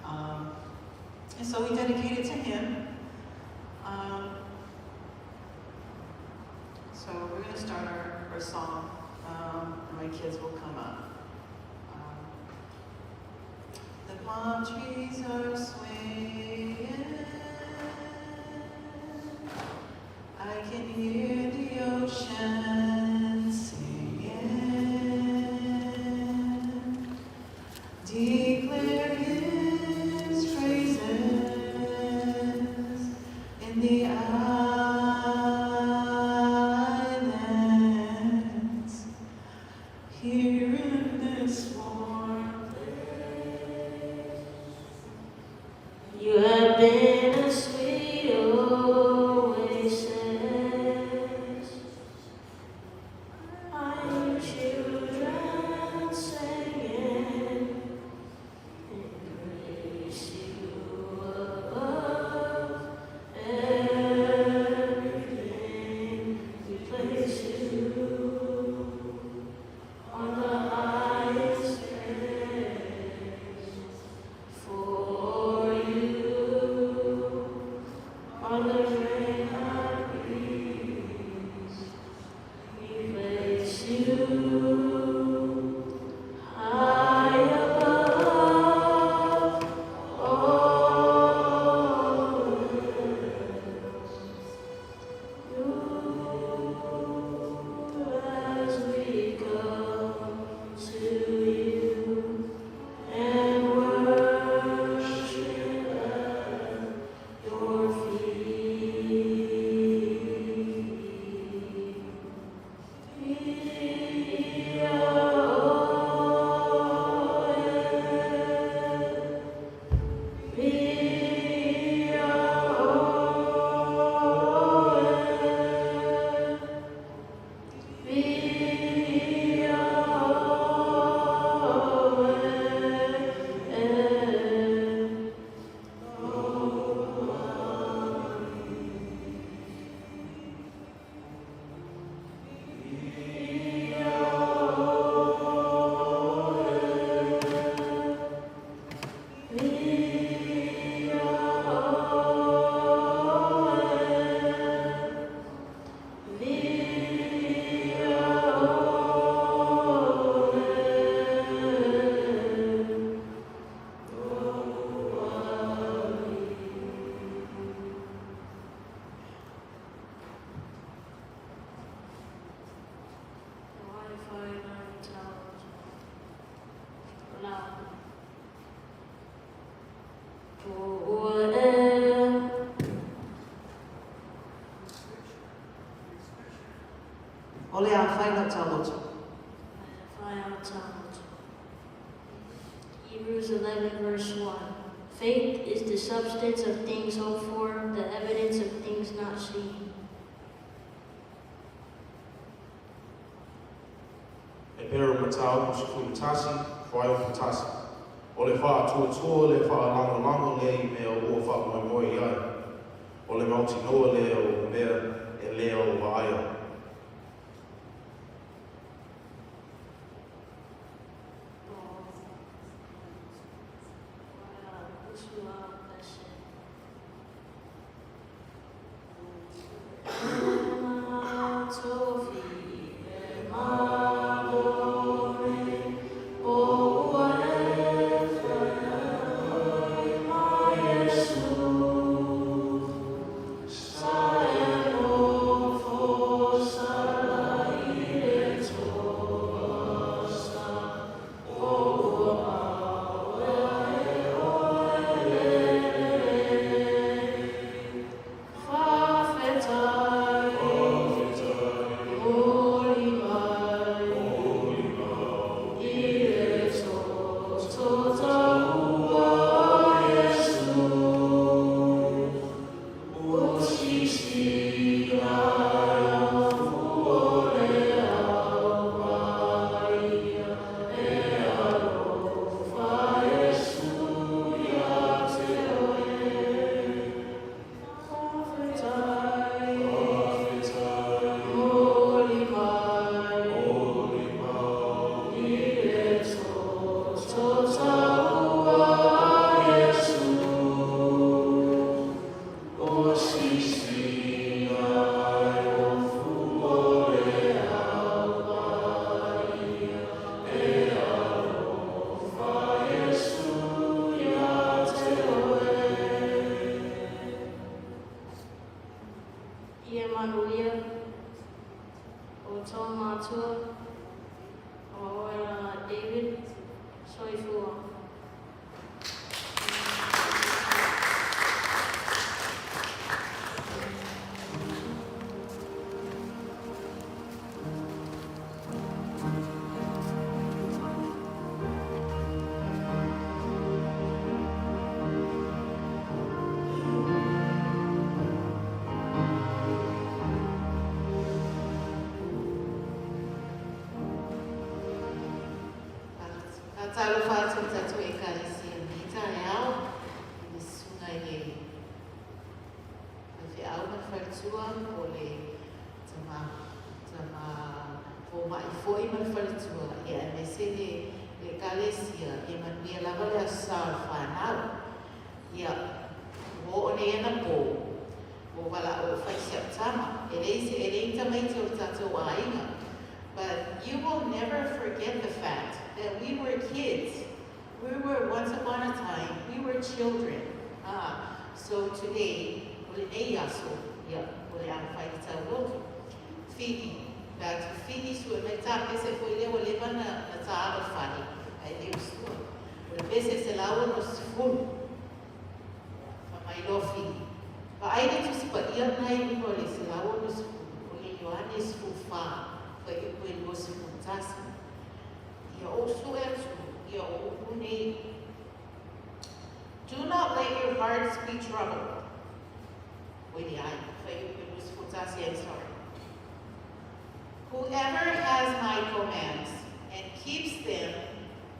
Speaker 9: And so we dedicate it to him. So we're going to start our song, and my kids will come up. The palm trees are swaying. I can hear the ocean singing. Declare his praises in the islands, here in this warm place.
Speaker 3: You have been a sweet oasis. I hear children singing and praise you above everything. We place you on the highest place. For you are the great high priest. We place you high above all else. Lord, as we come to you and worship at your feet.
Speaker 4: O le a whai lau tauloto.
Speaker 3: Hebrews 11, verse 1. Faith is the substance of things hoped for, the evidence of things not seen.
Speaker 7: E pero matau ko sefulu tasi, whai o tasi. O le wha tua le wha lango lango le i mea o wha moe moe i ai. O le mauti noa le o mea e lea o vaaia.
Speaker 10: Matua, o oe David. Soifua.
Speaker 4: Faatalofa atu i le tatou Ekalesia i lenei taeao, i le susuga i le faifeau ma le faletua po o le tama, tama fomai foi ma le faletua, ia aemaise le le Ekalesia, ia manuia lava le Aso Sa o le fanau. Ia, ua oo nei anapo, ua ou valaau e fai si au tama, e leai se, e leai ni tamaiti o le tatou aiga. But you will never forget the fact that we were kids. We were once upon a time, we were children. Ah, so today, o lenei aso, ia, o le a fai le tauloto. Fili, pe a tu fili sue mai tā pese foi lea ua leva na, na tā alo fale, ae le usua. O le pese 160. Fa mai loa Fili. Vaai le Tusi Paia lena i luga o le 160, o le Ioane 14, fuaiupu e 21. Ia ou sue atu, ia o upu nei. Do not let your hearts be troubled. Oi leai, fuaiupu e 21, I'm sorry. Whoever has my commands and keeps them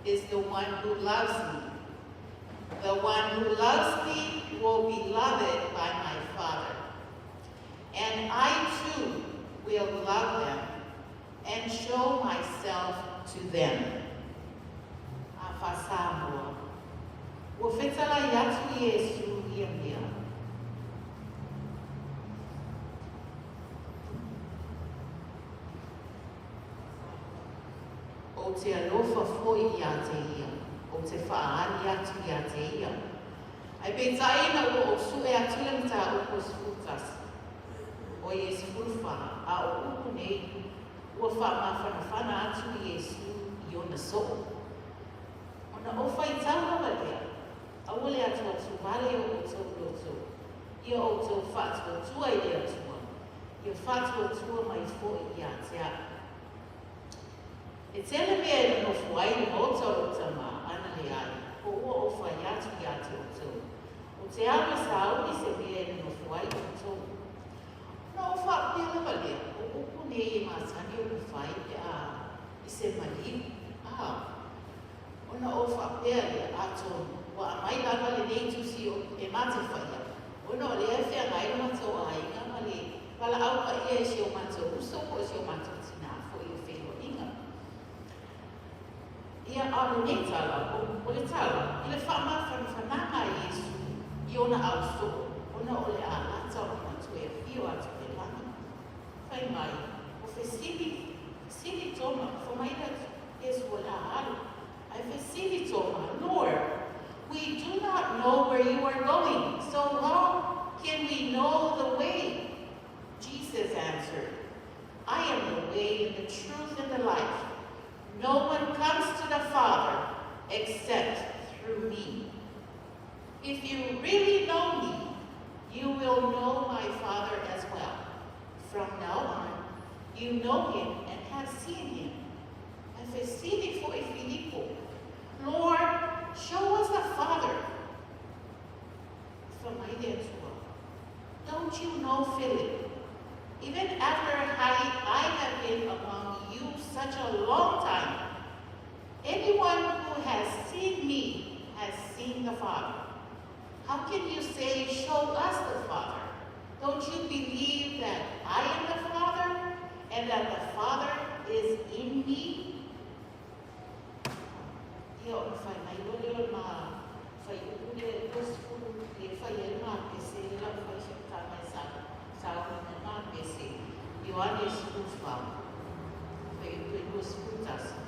Speaker 4: is the one who loves me. The one who loves me will be loved by my Father. And I too will love them and show myself to them. A faa-Samoa, ua fetalai atu Iesu ia mea. Ou te alofa foi ia te ia, ou te faaali atu ia te ia. Ae peitai ina ua ou sue atu le mataupu e 11, oi e 14, a o upu nei, ua faamafanafana atu Iesu i ona soo. Ona ou faitau lava lea, aua le atuatu vale o outou loto, ia outou faatuatua i le Atua, ia faatuatua mai foi ia te au. E tele mea e nonofo ai le maota o lou tama, ana leai, po ua ou fai atu ia te outou. Ou te alu e sauni se mea e nonofo ai outou. Ona ou faapea lava lea, o upu nei e masani ona fai pe a i se maliu, a. Ona ou faapea lea, atonu, ua aumai lava lenei tusi e ma te faia, ona o lea e feagai lo matou aiga ma le valaau paia i si o matou uso po o si o matou tinā foi o feiloaiga. Ia, a o lenei tala, o, o le tala, i le faamafanafanaga a Iesu i ona ausoo, ona o le a lata ona toe afio atu i le lagi. Fai mai, o fesili, fesili Toma, fai mai le Iesu o le a alu. Ae fesili Toma, Lord, we do not know where you are going, so how can we know the way? Jesus answered, I am the way and the truth and the life. No one comes to the Father except through me. If you really know me, you will know my Father as well. From now on, you know him and have seen him. Ae fesili foi Filipo, Lord, show us the Father. Fai mai le Atua, Don't you know, Philip, even after I, I have been among you such a long time, anyone who has seen me has seen the Father. How can you say, Show us the Father? Don't you believe that I am the Father and that the Father is in me? Ia, ona fai mai loa lea o le ma fuaiupu lea e 20 lea e fai ai le ma pese lea la ua fai si au tama e sa sauni mai ma pese. Ioane 14, fuaiupu e 21.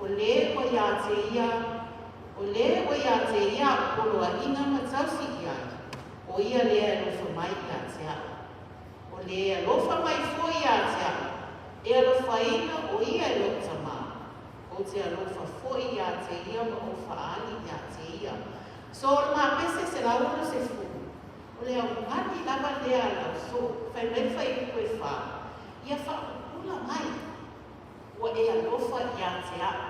Speaker 4: O le ua ia te ia, o le ua ia te ia a'u poloaiga ma tausi i ai, o ia lea e alofa mai ia te a'u. O le alofa mai foi ia te a'u, E alofaina o ia e lo'u Tamā, ou te alofa foi iā te ia ma ou faaali iā te ia. So o le mapese 160, o le augani lava lea a le ausoo, fai mai le fuaiupu e fa, Ia faapupula mai, ua e alofa iā te a'u,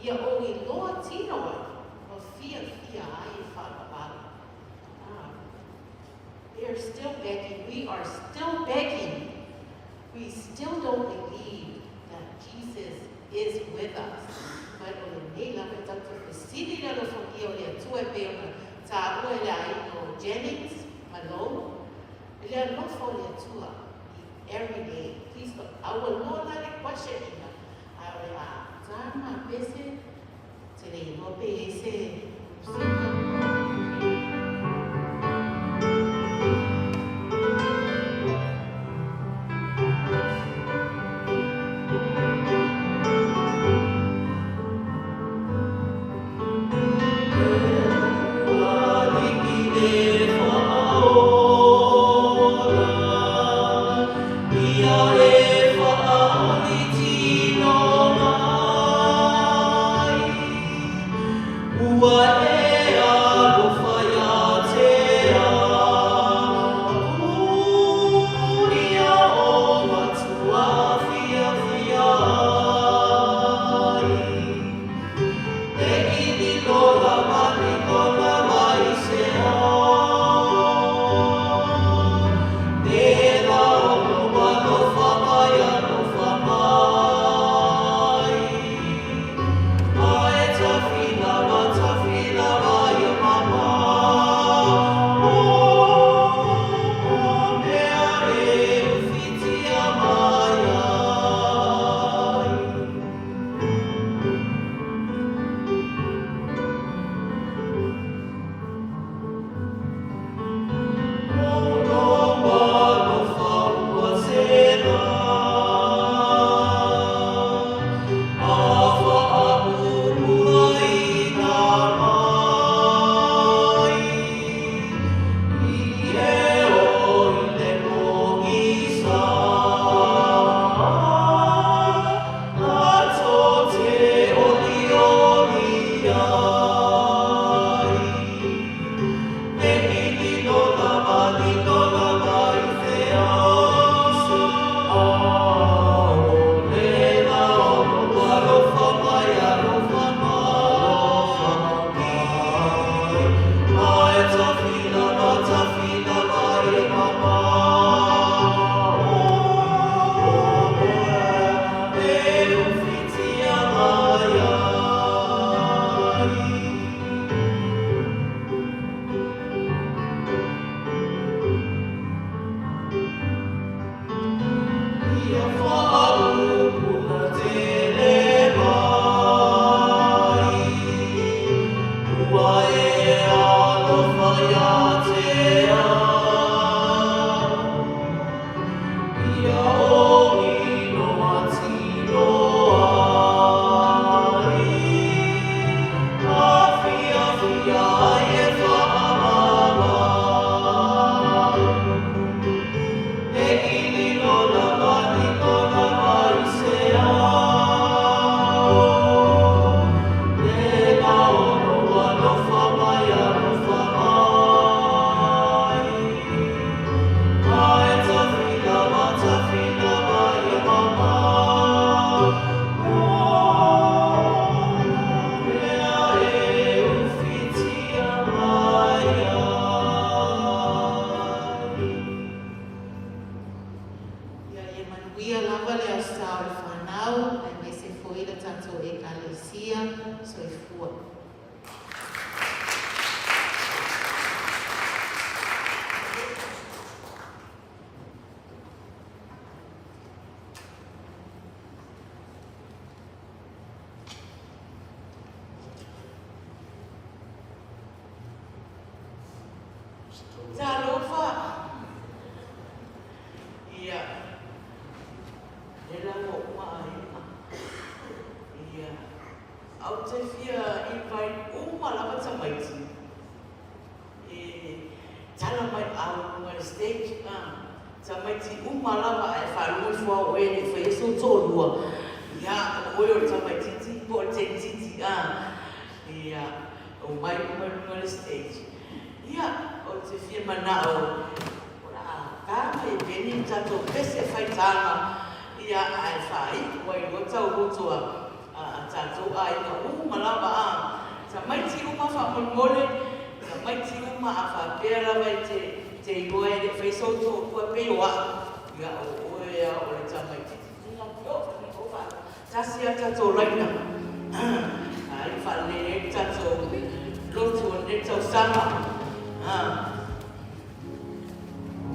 Speaker 4: ia ou iloa tino ai, ma fiafia ai e faavavau. Ah. They are still begging. We are still begging. We still don't believe that Jesus is with us. Ma o lenei lava e tatou te fesili i le alofagia o le Atua e pei ona taua e le aiga o Jennings ma Lowe, i le alofa o le Atua i every day. Please don't, a ua loa la le question ina, ae o le a tā mapese te le iloa pe i ai se Ia, ia manuia lava le Aso Sa o le fanau, aemaise foi le tatou Ekalesia. Soifua. Talofa! Ia, lea la ua uma aiga. Ia, au te fia invite uma lava tamaiti e tala mai au i luga i le stage. Tamaiti uma lava ae faalogo ifo lava o oe e le i faia sou toalua, ia, o oe o le tamaitiiti po o le teititi, a. Ia, omai uma i luga o le stage. Ia, ou te fia manao o le a ta mai e Benny le tatou pese faitaga, ia, ae faaiu ai loa tauloto a, a tatou aiga uma lava, a. Tamaiti uma faamolemole, tamaiti uma a faapea lava e te, te iloa e le i faia sou toalua pei o au, ia, o oe lava o le tamaitiiti. Tasi a tatou laina ai faalelei ai le tatou lotu o lenei tausaga.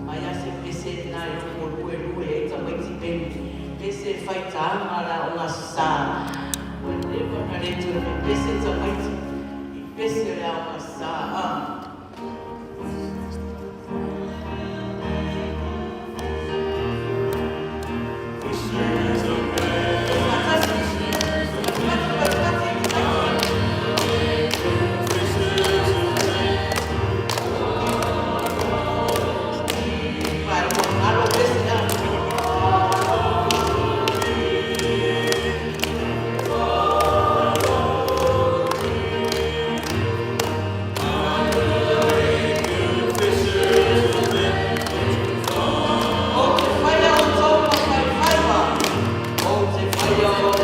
Speaker 4: Mai a se pese lena e lomolue lue ai tamaiti Peni. Pese e faitaga le aoga Aso Sa. Ua leva ona le toe pepese tamaiti i pese o le aoga Aso Sa. Ou te whaia o tō mawhaiwhaiwa, Ou te whaia o tō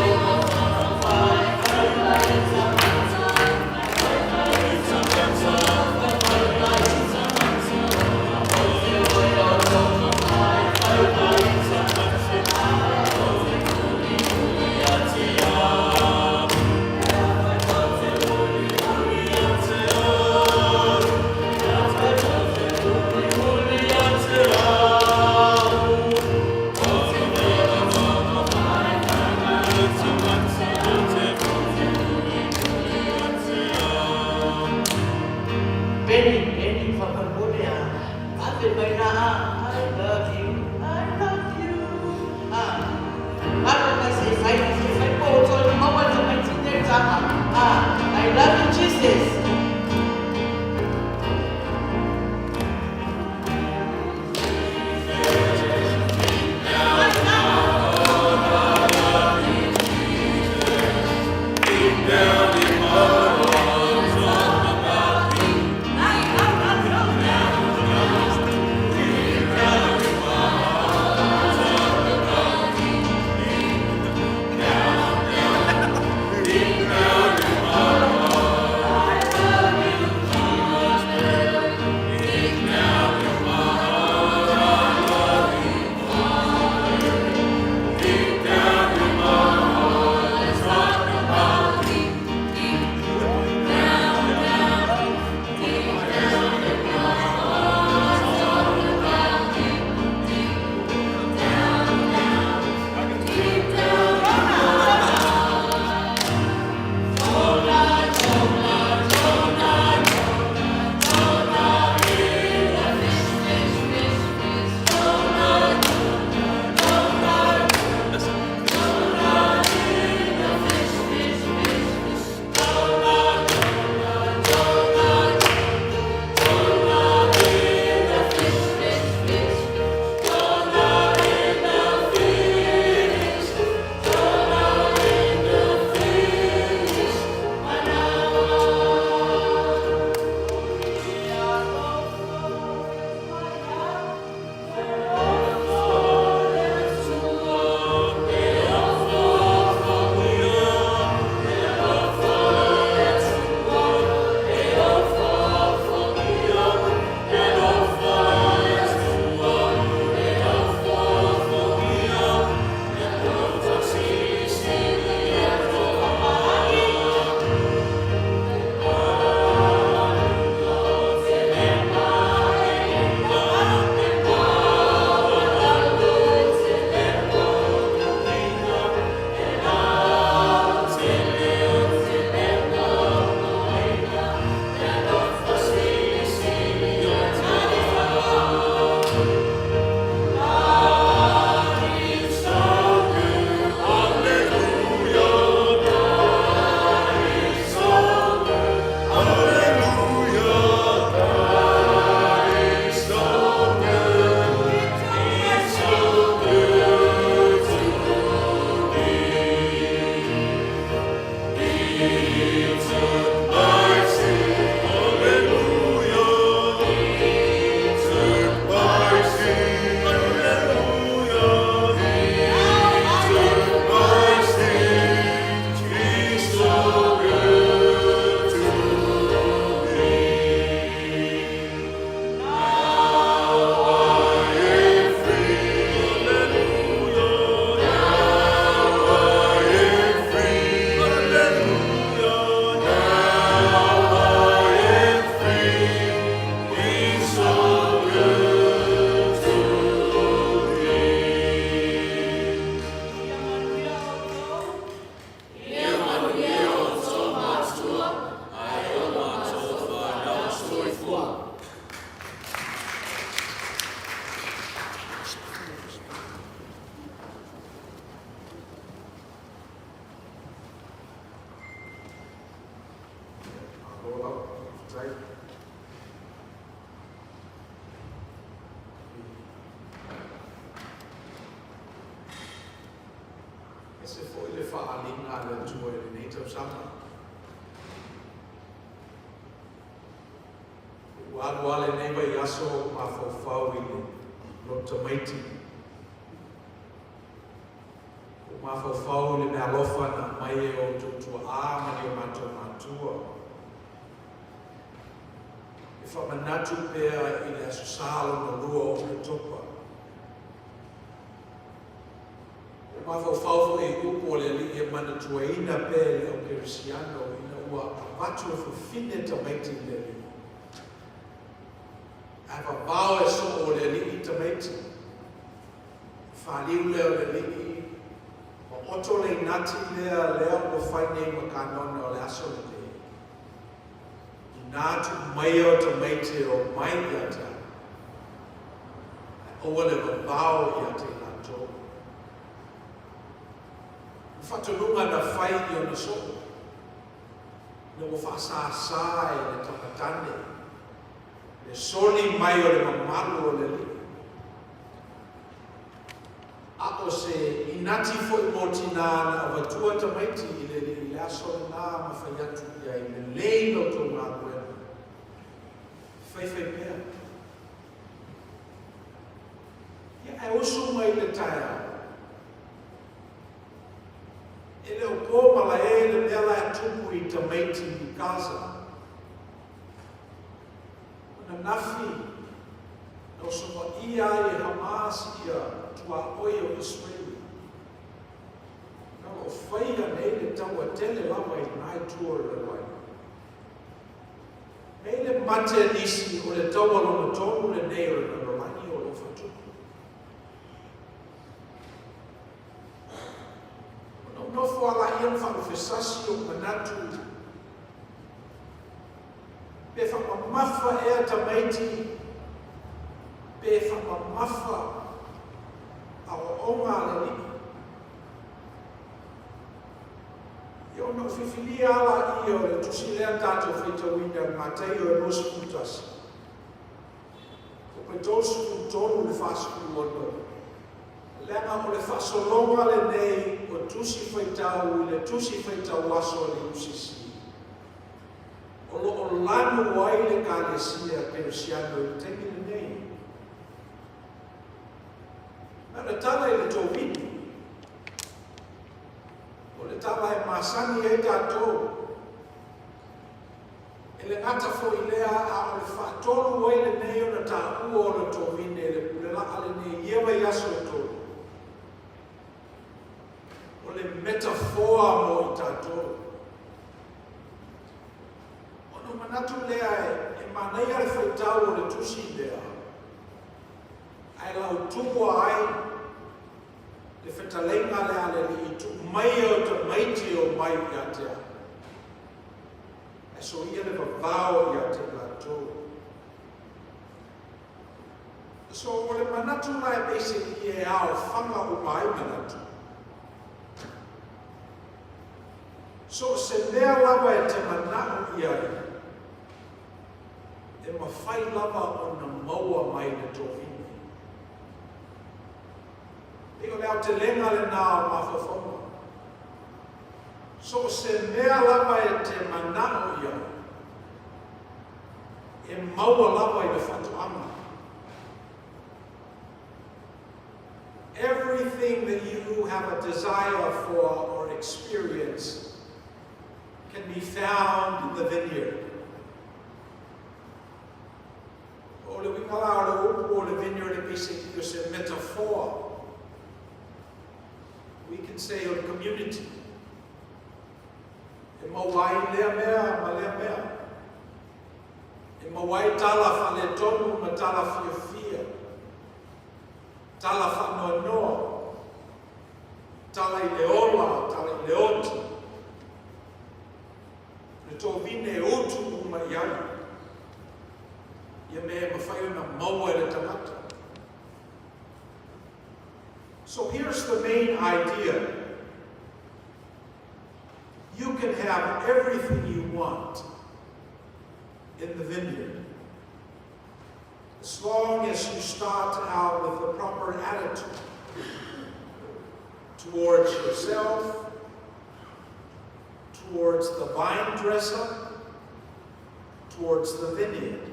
Speaker 4: Benny, Benny, faamolemole a vave mai la a I love you, I love you. A vave mai se i fai, se i fai po o toe maua le tamaitiiti nei tama. A I love you Jesus.
Speaker 2: Ua alu lava lenei vaiaso o ou mafaufau i le loto tamaiti. Ua ou mafaufau i le meaalofa na aumai e outou tuaa ma ni o matou matua. E faamanatu pea i le Aso Sa lona lua o Oketopa. Ua mafaufau foi i upu a le Alii e manatuaina pea i le au kerisiano ina ua avatu e fafine tamaiti i le Alii. Ae vavao e soo o le Alii tamaiti. Faliu lea o le Alii, ma oto le inati lea lea ua fai nei ma kanona o le aso lenei. Inā tuu maia o tamaiti e omai ia te au, ae aua le vavao ia te i latou. O faatonuga na fai i ona soo, ina ua faasāsā e le tamatane le soli mai o le mamalu o le Alii. A o se inati foi mo tinā na avatua tamaiti i le Alii i le aso lenā ma fai atu i ai, Lelei la outou galuega, faifai pea. Ia ae usu mai le taeao, e le o po malae le mea la e tupu i tamaiti i Gaza. O ananafi, na osofaia ai e Hamas ia tuaoi o Israeli. Na o lo o faia nei le taua tele lava i lena itu o le lalolagi. Nei le mate nisi o le taua lona tolu lenei o le lalolagi o lo o faatupu. Ona ou nofo lava laia ma faalufesasi ou manatu Pe faamamafa ea tamaiti, pe faamamafa aoaoga a le Alii. Ia ona ou fifilia lava laia o le tusi lea na tatou faitauina i le Mataio e 21, kope 33 i le 46, leaga o le faasologa lenei o tusi faitau i le tusi faitau aso a le UCC. O lo o lanu ai le Ekalesia Kerisiano i le taimi lenei. Na o le tala i le tovini, o le tala e masani ai tatou, e le gata foi i lea, a o le faatolu ai lenei ona taua o le tovine i le pule laa lenei i ia vaiaso e tolu. O le metafoa mo i tatou. Ona ou manatu lea e manaia le faitau o le tusi lea, ae lautua ai le fetalaiga lea a le Alii, tuu maia o tamaiti e omai ia te au, ae soia le vavao ia te i latou. So, o le manatu la e basically e aofaga uma ai manatu. So o se mea lava e te manao i ai, e mafai lava ona maua mai le tovine. Pei o le aotelega lena o mafaufauga. So o se mea lava e te manao i ai, e maua lava i le faatoaga. Everything that you have a desire for or experience can be found in the vineyard. O le uiga la o le upu o le vineyard e basically o se metaphor. We can say o le community. E maua ai lea mea ma lea mea. E maua ai tala faaletonu ma tala fiafia. Tala faanoanoa, tala i le ola, tala i le oti. Le tovine e utu uma i ai ia mea e mafai ona maua e le tagata. So here's the main idea. You can have everything you want in the vineyard, as long as you start out with the proper attitude towards yourself, towards the vine dresser, towards the vineyard.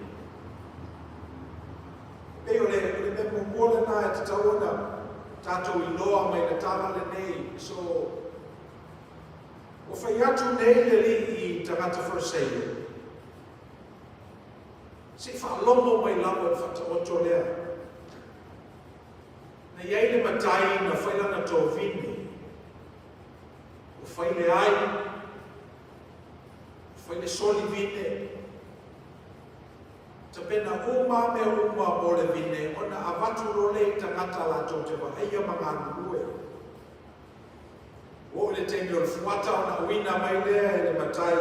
Speaker 2: muamua lenā e tatau ona tatou iloa mai le tala lenei. So, ua fai atu nei le alii i tagata Fariseio, se i faalogo mai lava i le faataoto lea. Na i ai le matai na fai lana tovine, ua fai le ai, ua fai le soli vine, Tapena uma mea uma mo le vine ona avatu loa lea i tagata latou te vaaia ma galulue. Ua oo i le taimi o le fuata ona auina mai lea e le matai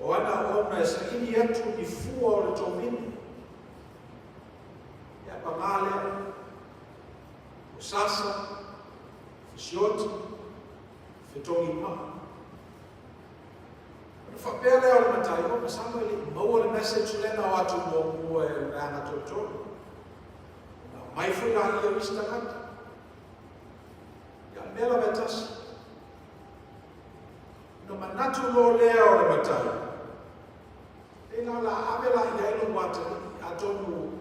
Speaker 2: o ana auauna e saili atu ni fua o le tou vine. Ia pagā lea, ua sasa, fesioti, fetogi maa. Ona faapea lea o le matai, oh masalo e le i maua le message lea na o atu muamua e le vaega tolotolo. Ona aumai foi laia o isi tagata. Ia, mea lava e tasi. Ona manatu loa lea o le matai, e la la ave la i ai lou atalii, atonu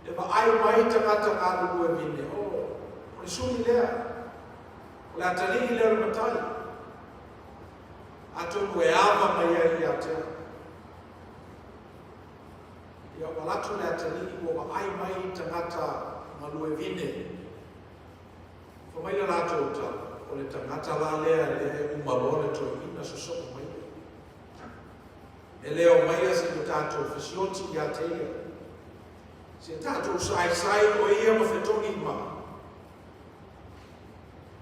Speaker 2: e vaai mai tagata galulue vine, oh, o le suli lea, o le atalii lea o le matai. Atonu e ava mai ai ia te au. Ia ua alu atu le atalii ua vaai mai tagata galue vine. Fai mai le latou tala, o le tagata la lea lea e uma loa le toeaina sosoo mai ia. E le omai se i tatou fesioti ia te ia. Se tatou saisai o ia ma fetogi ma.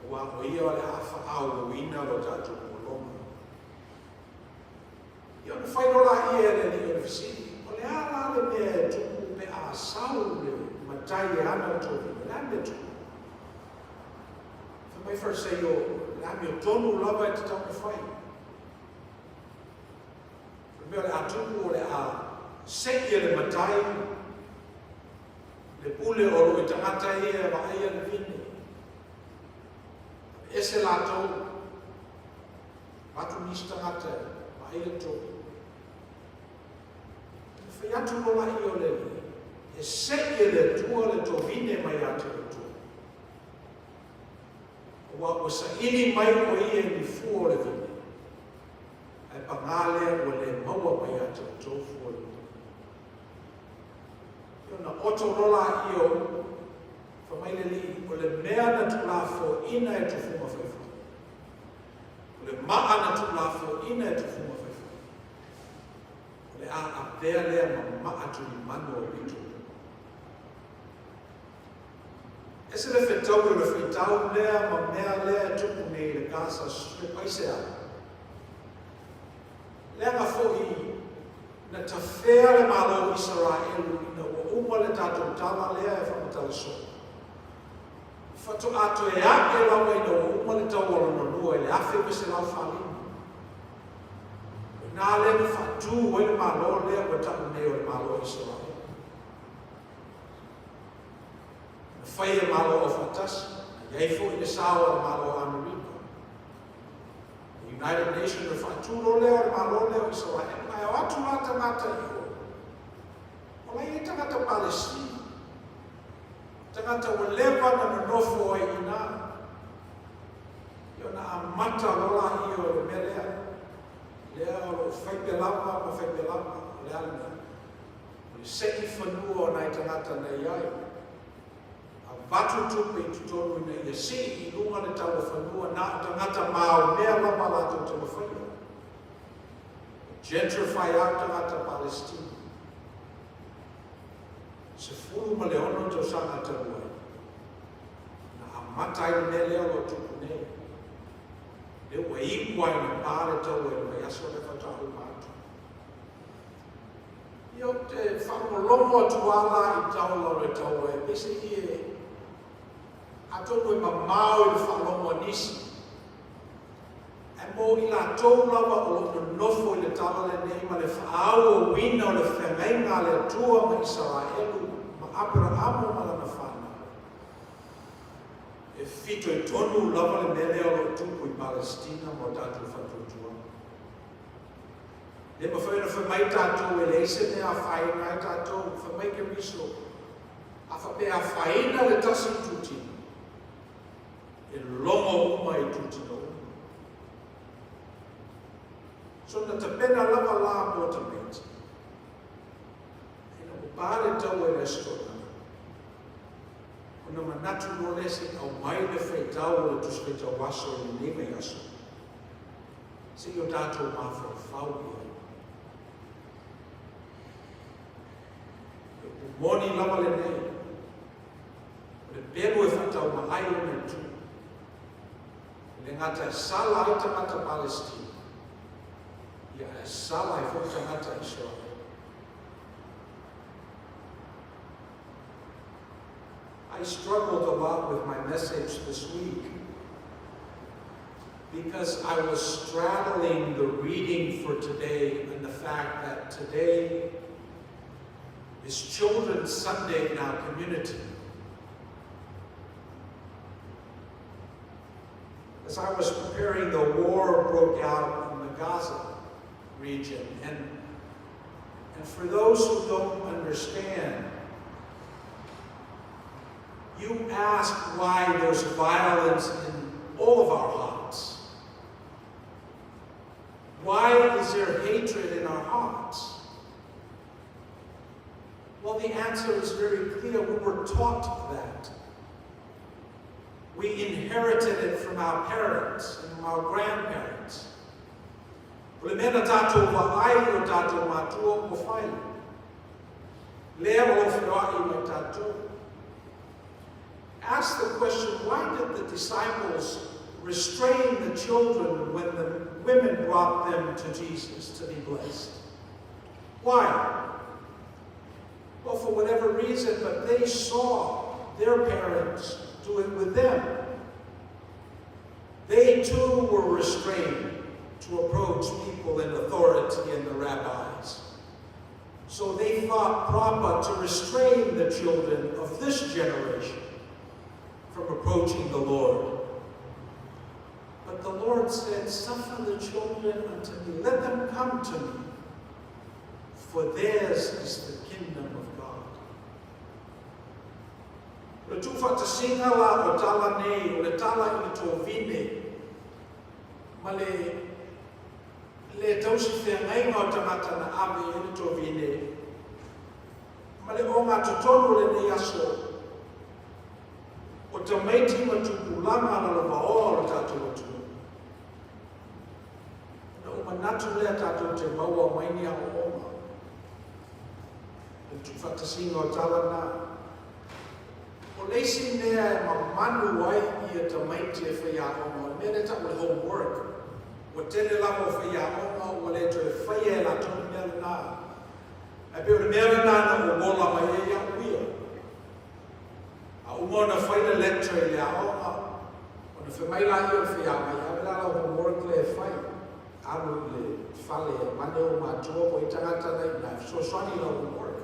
Speaker 2: Aua o ia o le a faaauauina lo tatou mologa. Ia ona fai loa laia e le alii o le fesili, O le a la le mea e tupu pe a sau le matai e ana le tovine? O le a le mea e tupu? Fai mai Fariseio, o le amiotonu lava e tatau ona fai. O le mea o le a tupu o le a sei e le matai le pule o lo o i tagata ia e vaaia le vine. Ese latou, avatu nisi tagata e vaaia le tovine. E fai atu loa laia o le Alii, e sei e le Atua le tovine mai ia te outou. Aua ua saili mai o ia i ni fua o le vine, ae pagā lea ua le maua mai ia te outou fua o le vine. Ona oto loa laia o upu, fai mai le Alii, o le mea na tuulafoaiina e tufuga faifai, o le maa na tuulafoaiina e tufuga faifai, o le a avea lea ma maa tulimanu o le pito. Ese le fetaui o le faitau lea ma mea lea e tupu nei i le Gaza Strip. Aisea? Leaga foi na tafea le Malo o Isaraelu ina ua uma le tatou tala lea e faamatala soo. Faatoa toe a'e lava ina ua uma le taua lona lua i le 1945. O i ina lea na faatu ai le Malo lea ua ta'u nei o le Malo o Isaraelu. Na fai e Malo Aufaatasi, na i ai foi le sao a le Malo o Amerika. United Nation o le faatu loa lea o le Malo lea o Isaraelu, ae o atu la tagata i o, o la e i ai tagata Palestina, tagata ua leva na nonofo ai i ina. Ia ona amata loa laia o le mea lea, lea o lo o fai pea lava ma fai pea lava, o le a le mea? O le sei fanua o nai tagata na i ai. Avatu tupe i totonu ina ia sii i luga le tau o fanua na o tagata maomea lava latou te mafaia. Gentrify out tagata Palestina. 16 tausaga talu ai, na amata ai le mea lea o lo o tupu nei. Lea ua iu ai ina pa le taua i le vaiaso lea faatoa uma atu. Ia ou te faalogologo atu lava la i taola o le taua e pese i e atonu e mamao i le faalogo a nisi. Ae mo i latou lava o lo o nonofo i le tala lenei ma le faaauauina o le feagaiga a le Atua ma Isaraelu ma Aperaamo ma lana fanau, e fitoitonu lava le mea lea o lo o tupu i Palesitina ma o tatou faatuatuaga. Le mafai ona fai mai tatou e leai se mea afaina ai tatou, fai mai Keriso, a faapea e afaina le tasi itutino, e logo uma itutino uma. So na tapena lava la mo tamaiti. Ina ua pa le taua i le Aso Toonai, ona manatu loa lea se i aumai le faitau o le Tusi Faitau Aso i lenei vaiaso, se i o tatou mafaufau i ai. O le upu moni lava lenei, o le pelu e faataumaai ona itu. E le gata e sala ai tagata Palesitina, ia ae sala ai foi tagata Iseraele. I struggled a lot with my message this week because I was straddling the reading for today and the fact that today is Children's Sunday in our community. As I was preparing, the war broke out in the Gaza region. And for those who don't understand, you ask why there's violence in all of our hearts. Why is there hatred in our hearts? Well, the answer is very clear. We were taught that. We inherited it from our parents and from our grandparents. O le mea na tatou vaai i o tatou matua ua fai. Lea o lo o feoai ma tatou. Ask the question, why did the disciples restrain the children when the women brought them to Jesus to be blessed? Why? Well, for whatever reason, but they saw their parents do it with them. They too were restrained to approach people in authority and the rabbis. So they thought proper to restrain the children of this generation from approaching the Lord. But the Lord said, Suffer the children unto me, let them come to me, for theirs is the kingdom of God. O le tuufaatasiga la o tala nei, o le tala i le tovine, ma le le tausi feagaiga o tagata na ave i ai le tovine, ma le ogatotonu o lenei aso, o tamaiti ma tupulaga lalovaoa o le tatou atunuu. Ona ou manatu lea tatou te maua mai ni aoaoga. Le tuufaatasiga o tala na. O le isi mea e mamanu ai ia tamaiti e faiaoga, o le mea lea e tau o le homework. Ua tele lava o faiaoga ua le toe faia e latou le mea lena. Ae pei o le mea lena na ou ola mai ai au ia. A uma ona fai le lecture i le aoga, ona fai mai laia o le faiaoga, ia ave la lau homework lea e fai. Alu i le fale e mane ou matua po o ai tagata na i ina e fesoasoani i lau homework.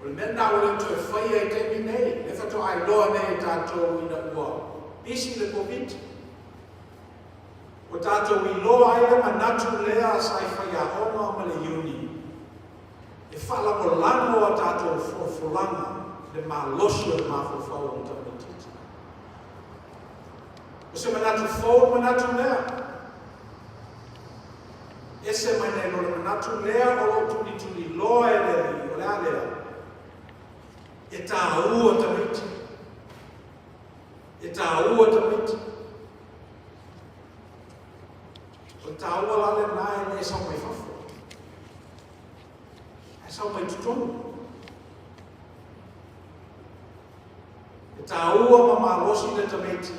Speaker 2: O le mea lena ua le toe faia i taimi nei, lea faatoa iloa nei e tatou ina ua pisi le Koviti. Ua tatou iloa ai le manatu lea sa i faiaoga ma le uni e faalagolago a tatou folafolaga i le malosi o le mafaufau o le tamaitiiti. O se manatu fou le manatu lea. Ese mai nai lo le manatu lea o lo o tulituliloa e le Alii, o le a lea? E tāua tamaiti. E tāua tamaiti. O le tāua la lena e le sau mai fafo. Ae sau mai totonu. E tāua ma malosi le tamaiti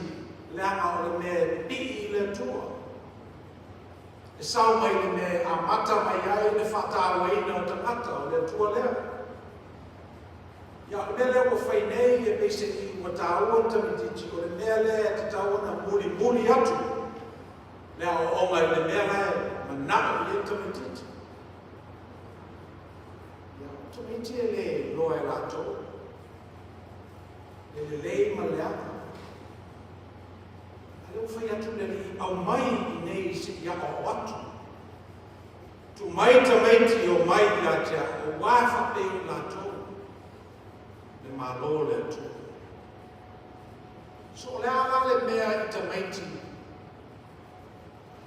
Speaker 2: leaga o le mea e pii i le Atua. E sao mai le mea e amata mai ai le faatauaina o tagata o le Atua lea. Ia, o le mea lea ua fai nei e pei se i ua tāua le tamaitiiti, o le mea lea e tatau ona mulimuli atu le aoaoga i le mea la e manao i ai le tamaitiiti. Ia, o le tamaiti e le iloa e latou le lelei ma le leaga. A lea ua fai atu le Alii, aumai i inei se i aoao atu. Tuu mai tamaiti e omai ia te au, aua e faapei o i latou le Malo o le Atua. So o le a la le mea i tamaiti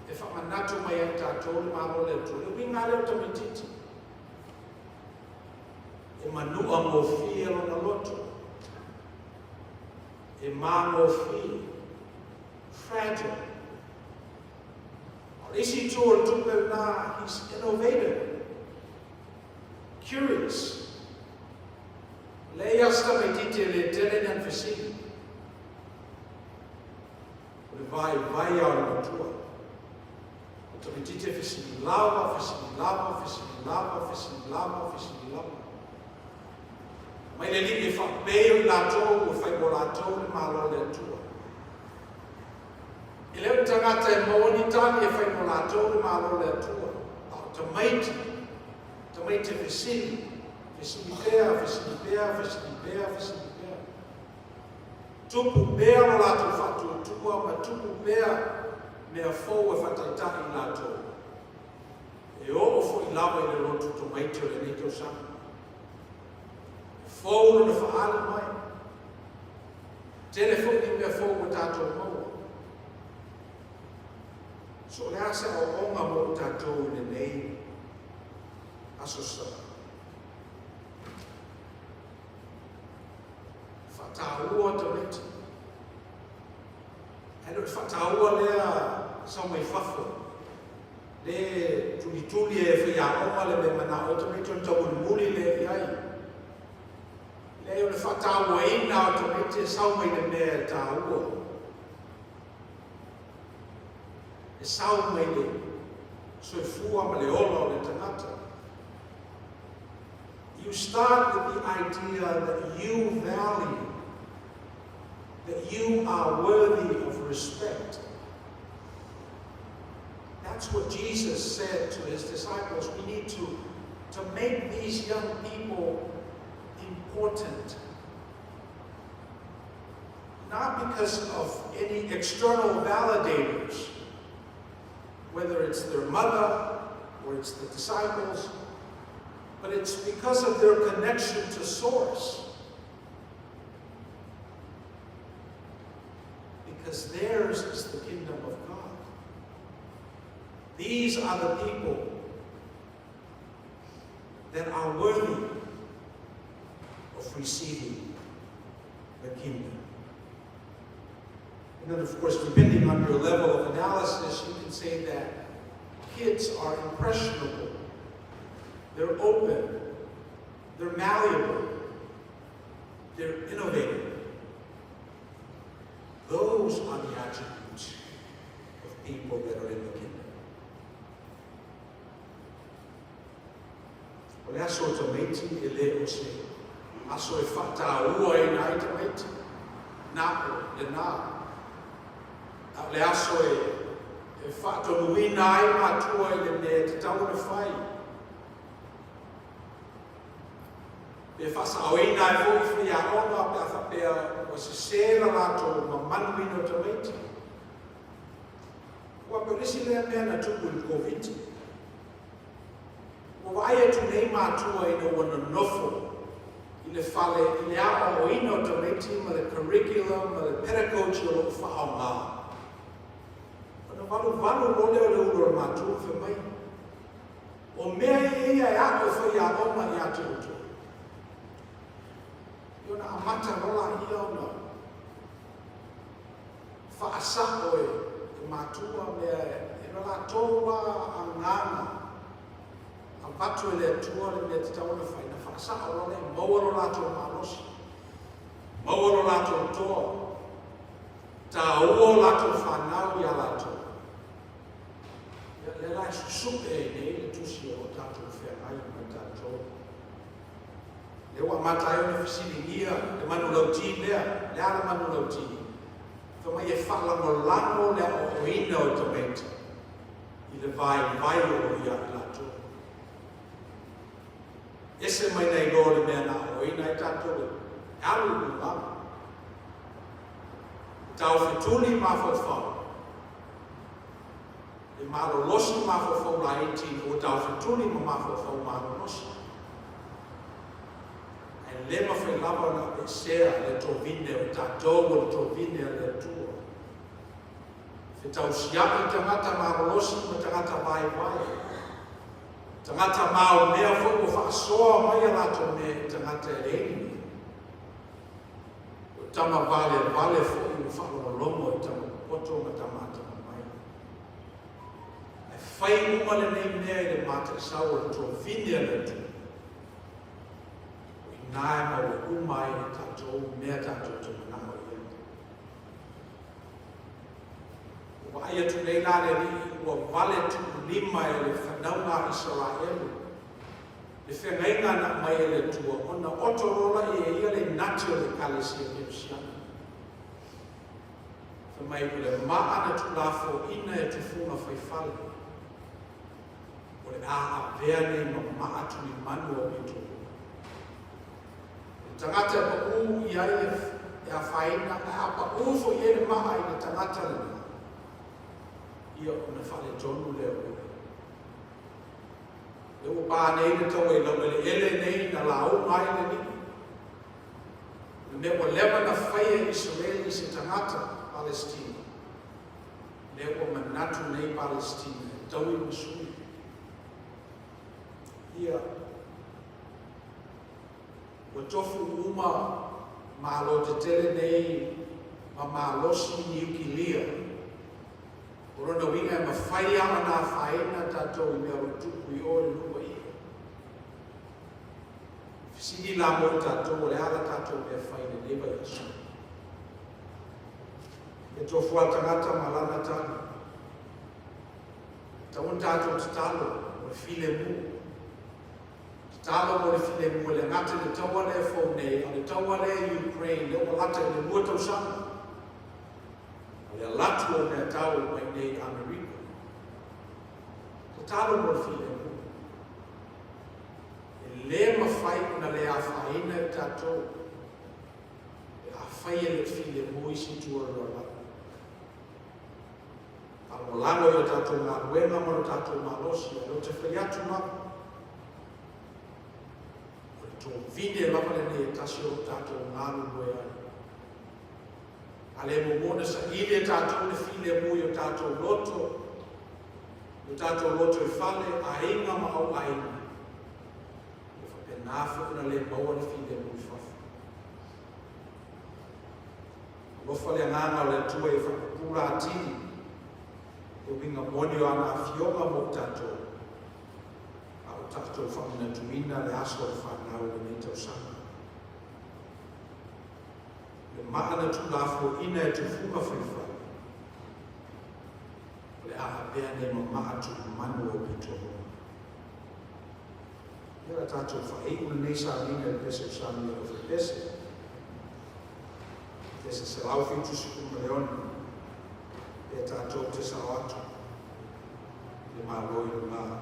Speaker 2: e faamanatu mai ai tatou le Malo o le Atua, le uiga lea o tamaitiiti. E manua gofie lona loto. E magofie. Fragile. O le isi itu o le tupe lena, he's innovative. Curious. Leai lava se tamaitiiti e le tele ni ana fesili. O le vaivai lava o le matua. O tamaitiiti e fesili lava, fesili lava, fesili lava, fesili lava, fesili lava. Mai le Alii e faapei o i latou ua fai mo latou le Malo o le Atua. E le o ni tagata e maua ni tali e fai mo latou le Malo o le Atua, a o tamaiti, tamaiti e fesili, fesili pea, fesili pea, fesili pea, fesili pea. Tupu pea lo latou faatuatua ma tupu pea mea fou e faataitai i latou. E oo foi lava i le loto tamaiti o lenei tausaga. E fou lona faaali mai. Tele foi ni mea fou ua tatou maua. So o le a se aoaoga mo tatou i lenei Aso Sa? Faataua tamaiti. Ae le o le faataua lea sau mai fafo. Le tulituli e faiaoga le mea manao ai tamaiti ona taumulimuli lea i ai. Leai, o le faatauaina o tamaiti e sau mai le mea e taua. E sau mai le soifua ma le ola o le tagata. You start with the idea that you value, that you are worthy of respect. That's what Jesus said to his disciples. We need to make these young people important. Not because of any external validators, whether it's their mother or it's the disciples, but it's because of their connection to Source. Because theirs is the kingdom of God. These are the people that are worthy of receiving the kingdom. And then, of course, depending on your level of analysis, you can say that kids are impressionable. They're open. They're malleable. They're innovative. Those are the attributes of people that are in the kingdom. O le aso o tamaiti e le o se aso e faataua ina ai tamaiti. Na o le na. A o le aso e e faatonuina ai matua i le mea e tatau ona fai. Pe faasaoina ai foi faiaoga pe a faapea ua sesē la latou mamaluina o tamaiti. Aua pei o le isi lea mea na tupu i le Koviti. Ua vaai atu nei matua ina ua nonofo i le fale i le aoaoina o tamaiti ma le curriculum ma le pedagogy o lo o faaaoga. Ona valuvalu loa lea o le ulu o le matua fai mai, O mea ia e aʻo e faiaoga ia te outou. Ia ona amata loa laia ona faasaʻo e matua mea e lo latou lava agaga avatu e le Atua le mea e tatau ona fai, na faasaʻo loa lea, maua lo latou malosi, maua lo latou toa, taua o latou fanau ia latou. Ia, lea la e susuʻe ai nei le tusi o lo tatou feagai ma tatou. Lea ua amata ai ona fesiligia le manulauti lea, le a le manulauti? Fai mai e faalagolago le aoaoina o tamaiti i le vaivai o lo o ia i latou. Ese mai nai lo le mea na aoaoina ai tatou e alu i luga. E taufetuli mafaufau. E malolosi mafaufau laiti ina ua taufetuli ma mafaufau malolosi. Ae le mafai lava ona aveesea le tovine o tatou o le tovine a le Atua. Fetausiai tagata malolosi ma tagata vaivai. Tagata maomea foi ua faasoa mai a latou mea i tagata e leai ni mea. O tama valevale foi ua faalogologo i tama popoto ma tama atamamai. Ae fai uma lenei mea i le mataisau o le tovine a le Atua. O i ina e maua uma ai e tatou mea tatou te manao i ai. Ua vaai atu nei la le Alii ua vale tuulima e le fanauga a Isaraelu le feagaiga na aumai e le Atua ona oto loa lea e ia le inati o le Ekalesia Kerisiano. Fai mai o le maa na tuulafoaiina e tufuga faifale, o le a avea nei ma maa tulimanu o pitolua. O le tagata e paʻū i ai e afaina, ae a paʻū foi i ai le maa i le tagata lena, ia ona faaletonu lea o ia. Lea ua pa nei le taua i laueleele nei na lauga ai le Alii. O le mea ua leva na faia e Isaraelu i se tagata Palesitina, lea ua manatu nei Palesitina e taui ma sui. Ia, ua tofu uma Malo tetele nei ma malosi niukilia. O lona uiga e mafai lava ona afaina tatou i mea o lo o tupu i o i le nuu a ia. Fesili la mo i tatou o le a la tatou mea fai i lenei vaiaso. E tofu lava le tagata ma lana tali. E tatau ona tatou tatalo mo le filemu. Tatalo mo le filemu e le gata i le taua lea e fou nei, a o le taua lea i Ukraine lea ua lata i le 2 tausaga. O le alatu o meatau mai nei i Amerika. Tatalo mo le filemu. E le mafai ona le afaina i tatou pe afai e le o filemu isi itu o le lalolagi. Faalagolago i a tatou galuega ma lo tatou malosi, a o lea ou te fai atu lava, o le tovine lava lenei e tasi o lo tatou galulue ai. A le muamua ona saili e tatou le filemu i o tatou loto, i o tatou loto i fale, aiga ma au aiga, ua faapena foi ona le maua le filemu i fafo. Alofa le agaga o le Atua ia faapupula atili le uiga moni o ana afioga mo tatou, a o tatou faamanatuina le aso o le fanau i lenei tausaga. Le maa na tuulafoaiina e tufuga faifai, o le a avea nei ma maa tulimanu o pitolua. Ia la tatou faaiu lenei sauniga i le pese o Samuia o Fepese. Pese 176, pe tatou te sao atu i le Malo i luga.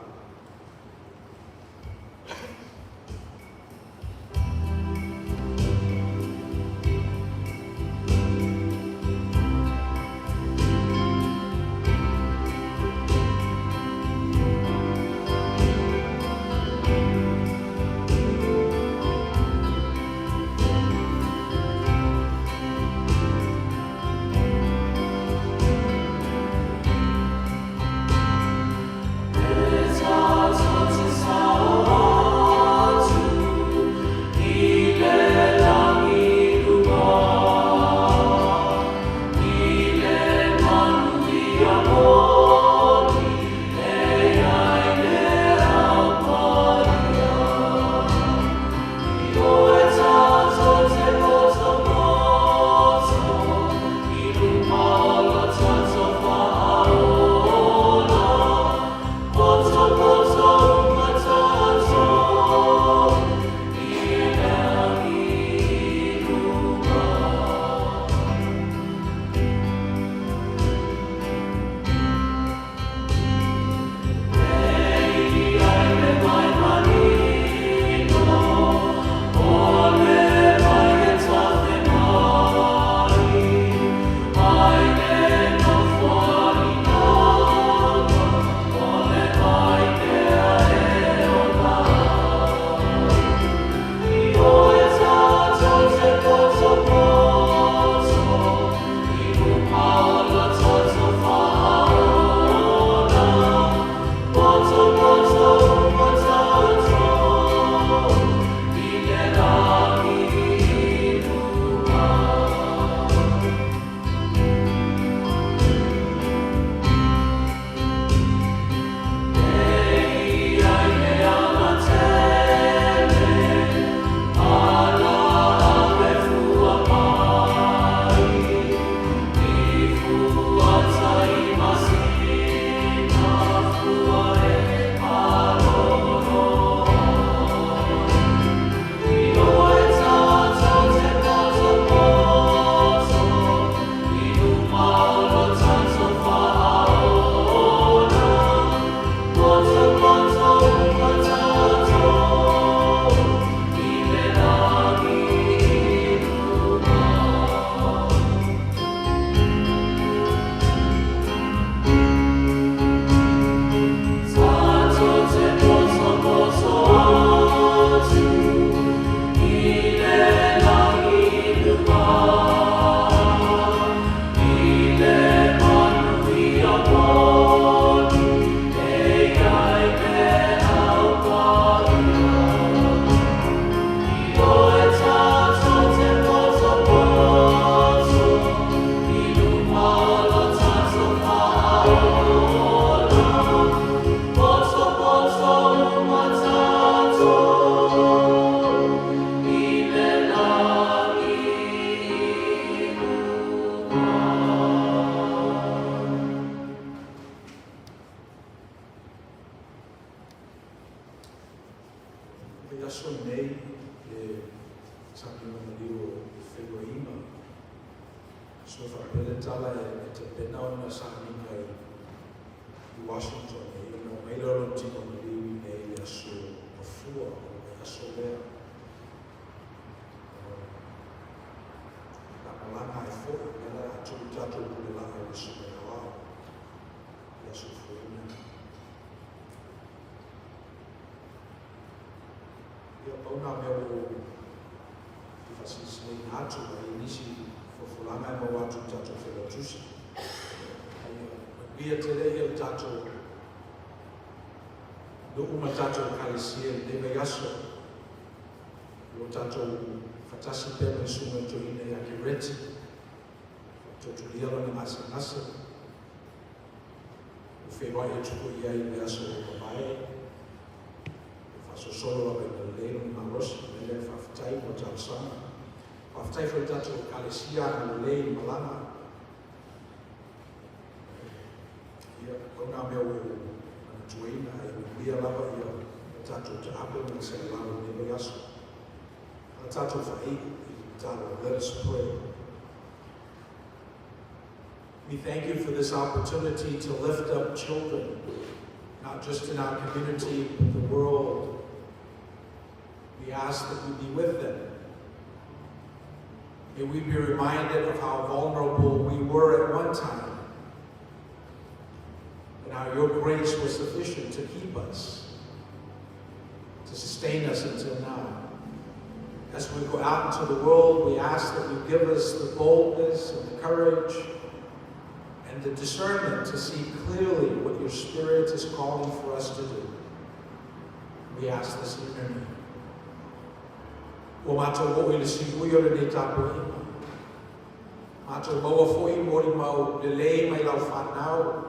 Speaker 2: tala e tapena ona sauniga i Washington nei, ona oo mai lea o lona tino maliu i inei i le aso Gafua o le vaiaso lea. O le a malaga ai foi, o lea o le a tuu le tatou pule laa i le Susuga Aoao i le Aso Faraile. Ia, pau nā mea ua ou fia faasilasilaina atu, a i ai nisi folafolaga e maua atu i le tatou Failautusi. Ae ia manuia tele ia le tatou nuu ma le tatou Ekalesia i lenei vaiaso. O lo o tatou faatasi pea ma le Susuga i le Toeaina ia Kereti, faatotolia lona gasegase. Ua feiloai atu foi i ai i le aso ua mavae, ua faasolosolo lava ina lelei lona malosi. O le mea lea, faafetai mo talosaga. Faafetai foi i le tatou Ekalesia agalelei i le malaga. Ia, pau nā mea ua ou manatuaina, ae manuia lava ia le tatou taape ma le selalau i lenei vaiaso. A tatou faaiu i le tatalo. Let us pray. We thank you for this opportunity to lift up children, not just in our community, but the world. We ask that you be with them. May we be reminded of how vulnerable we were at one time, and how your grace was sufficient to keep us, to sustain us until now. As we go out into the world, we ask that you give us the boldness and the courage and the discernment to see clearly what your Spirit is calling for us to do. We ask this in your name. Ua matou oo i le siui o lenei tapuaiga. Matou maua foi molimau lelei mai lau fanau.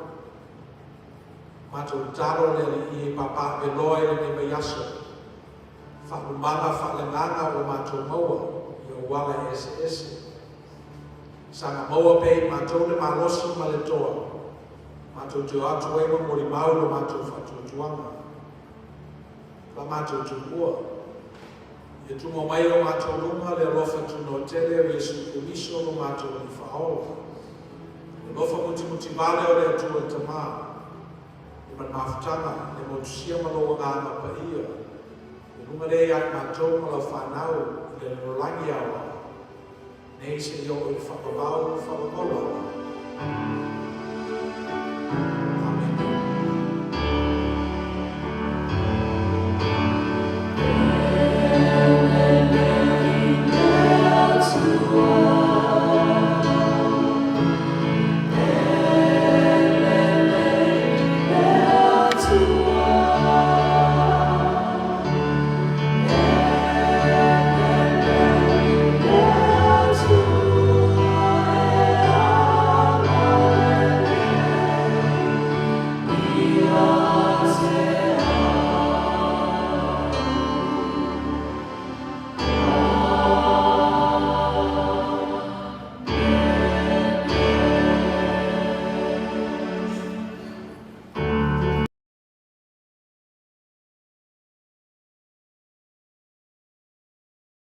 Speaker 2: Matou tatalo le Alii e papaaveloa i lenei vaiaso. Faalumaga faaleagaga ua matou maua i auala eseese. Saga maua pea i matou le malosi ma le toa, matou te o atu ai ma molimau lo matou faatuatuaga. La matou tuua. Ia tumau mai i o matou luma le alofa tunoa tele o Iesu Keriso lo matou Alii Faaola. Le alofa mutimuti vale o le Atua le Tama, le ma le mafutaga, le motusia ma lou Agaga Paia, le luga lea ia i matou ma lau fanau i le lalolagi aoao, nei seia oo i le faavavau faavavau lava. Amene.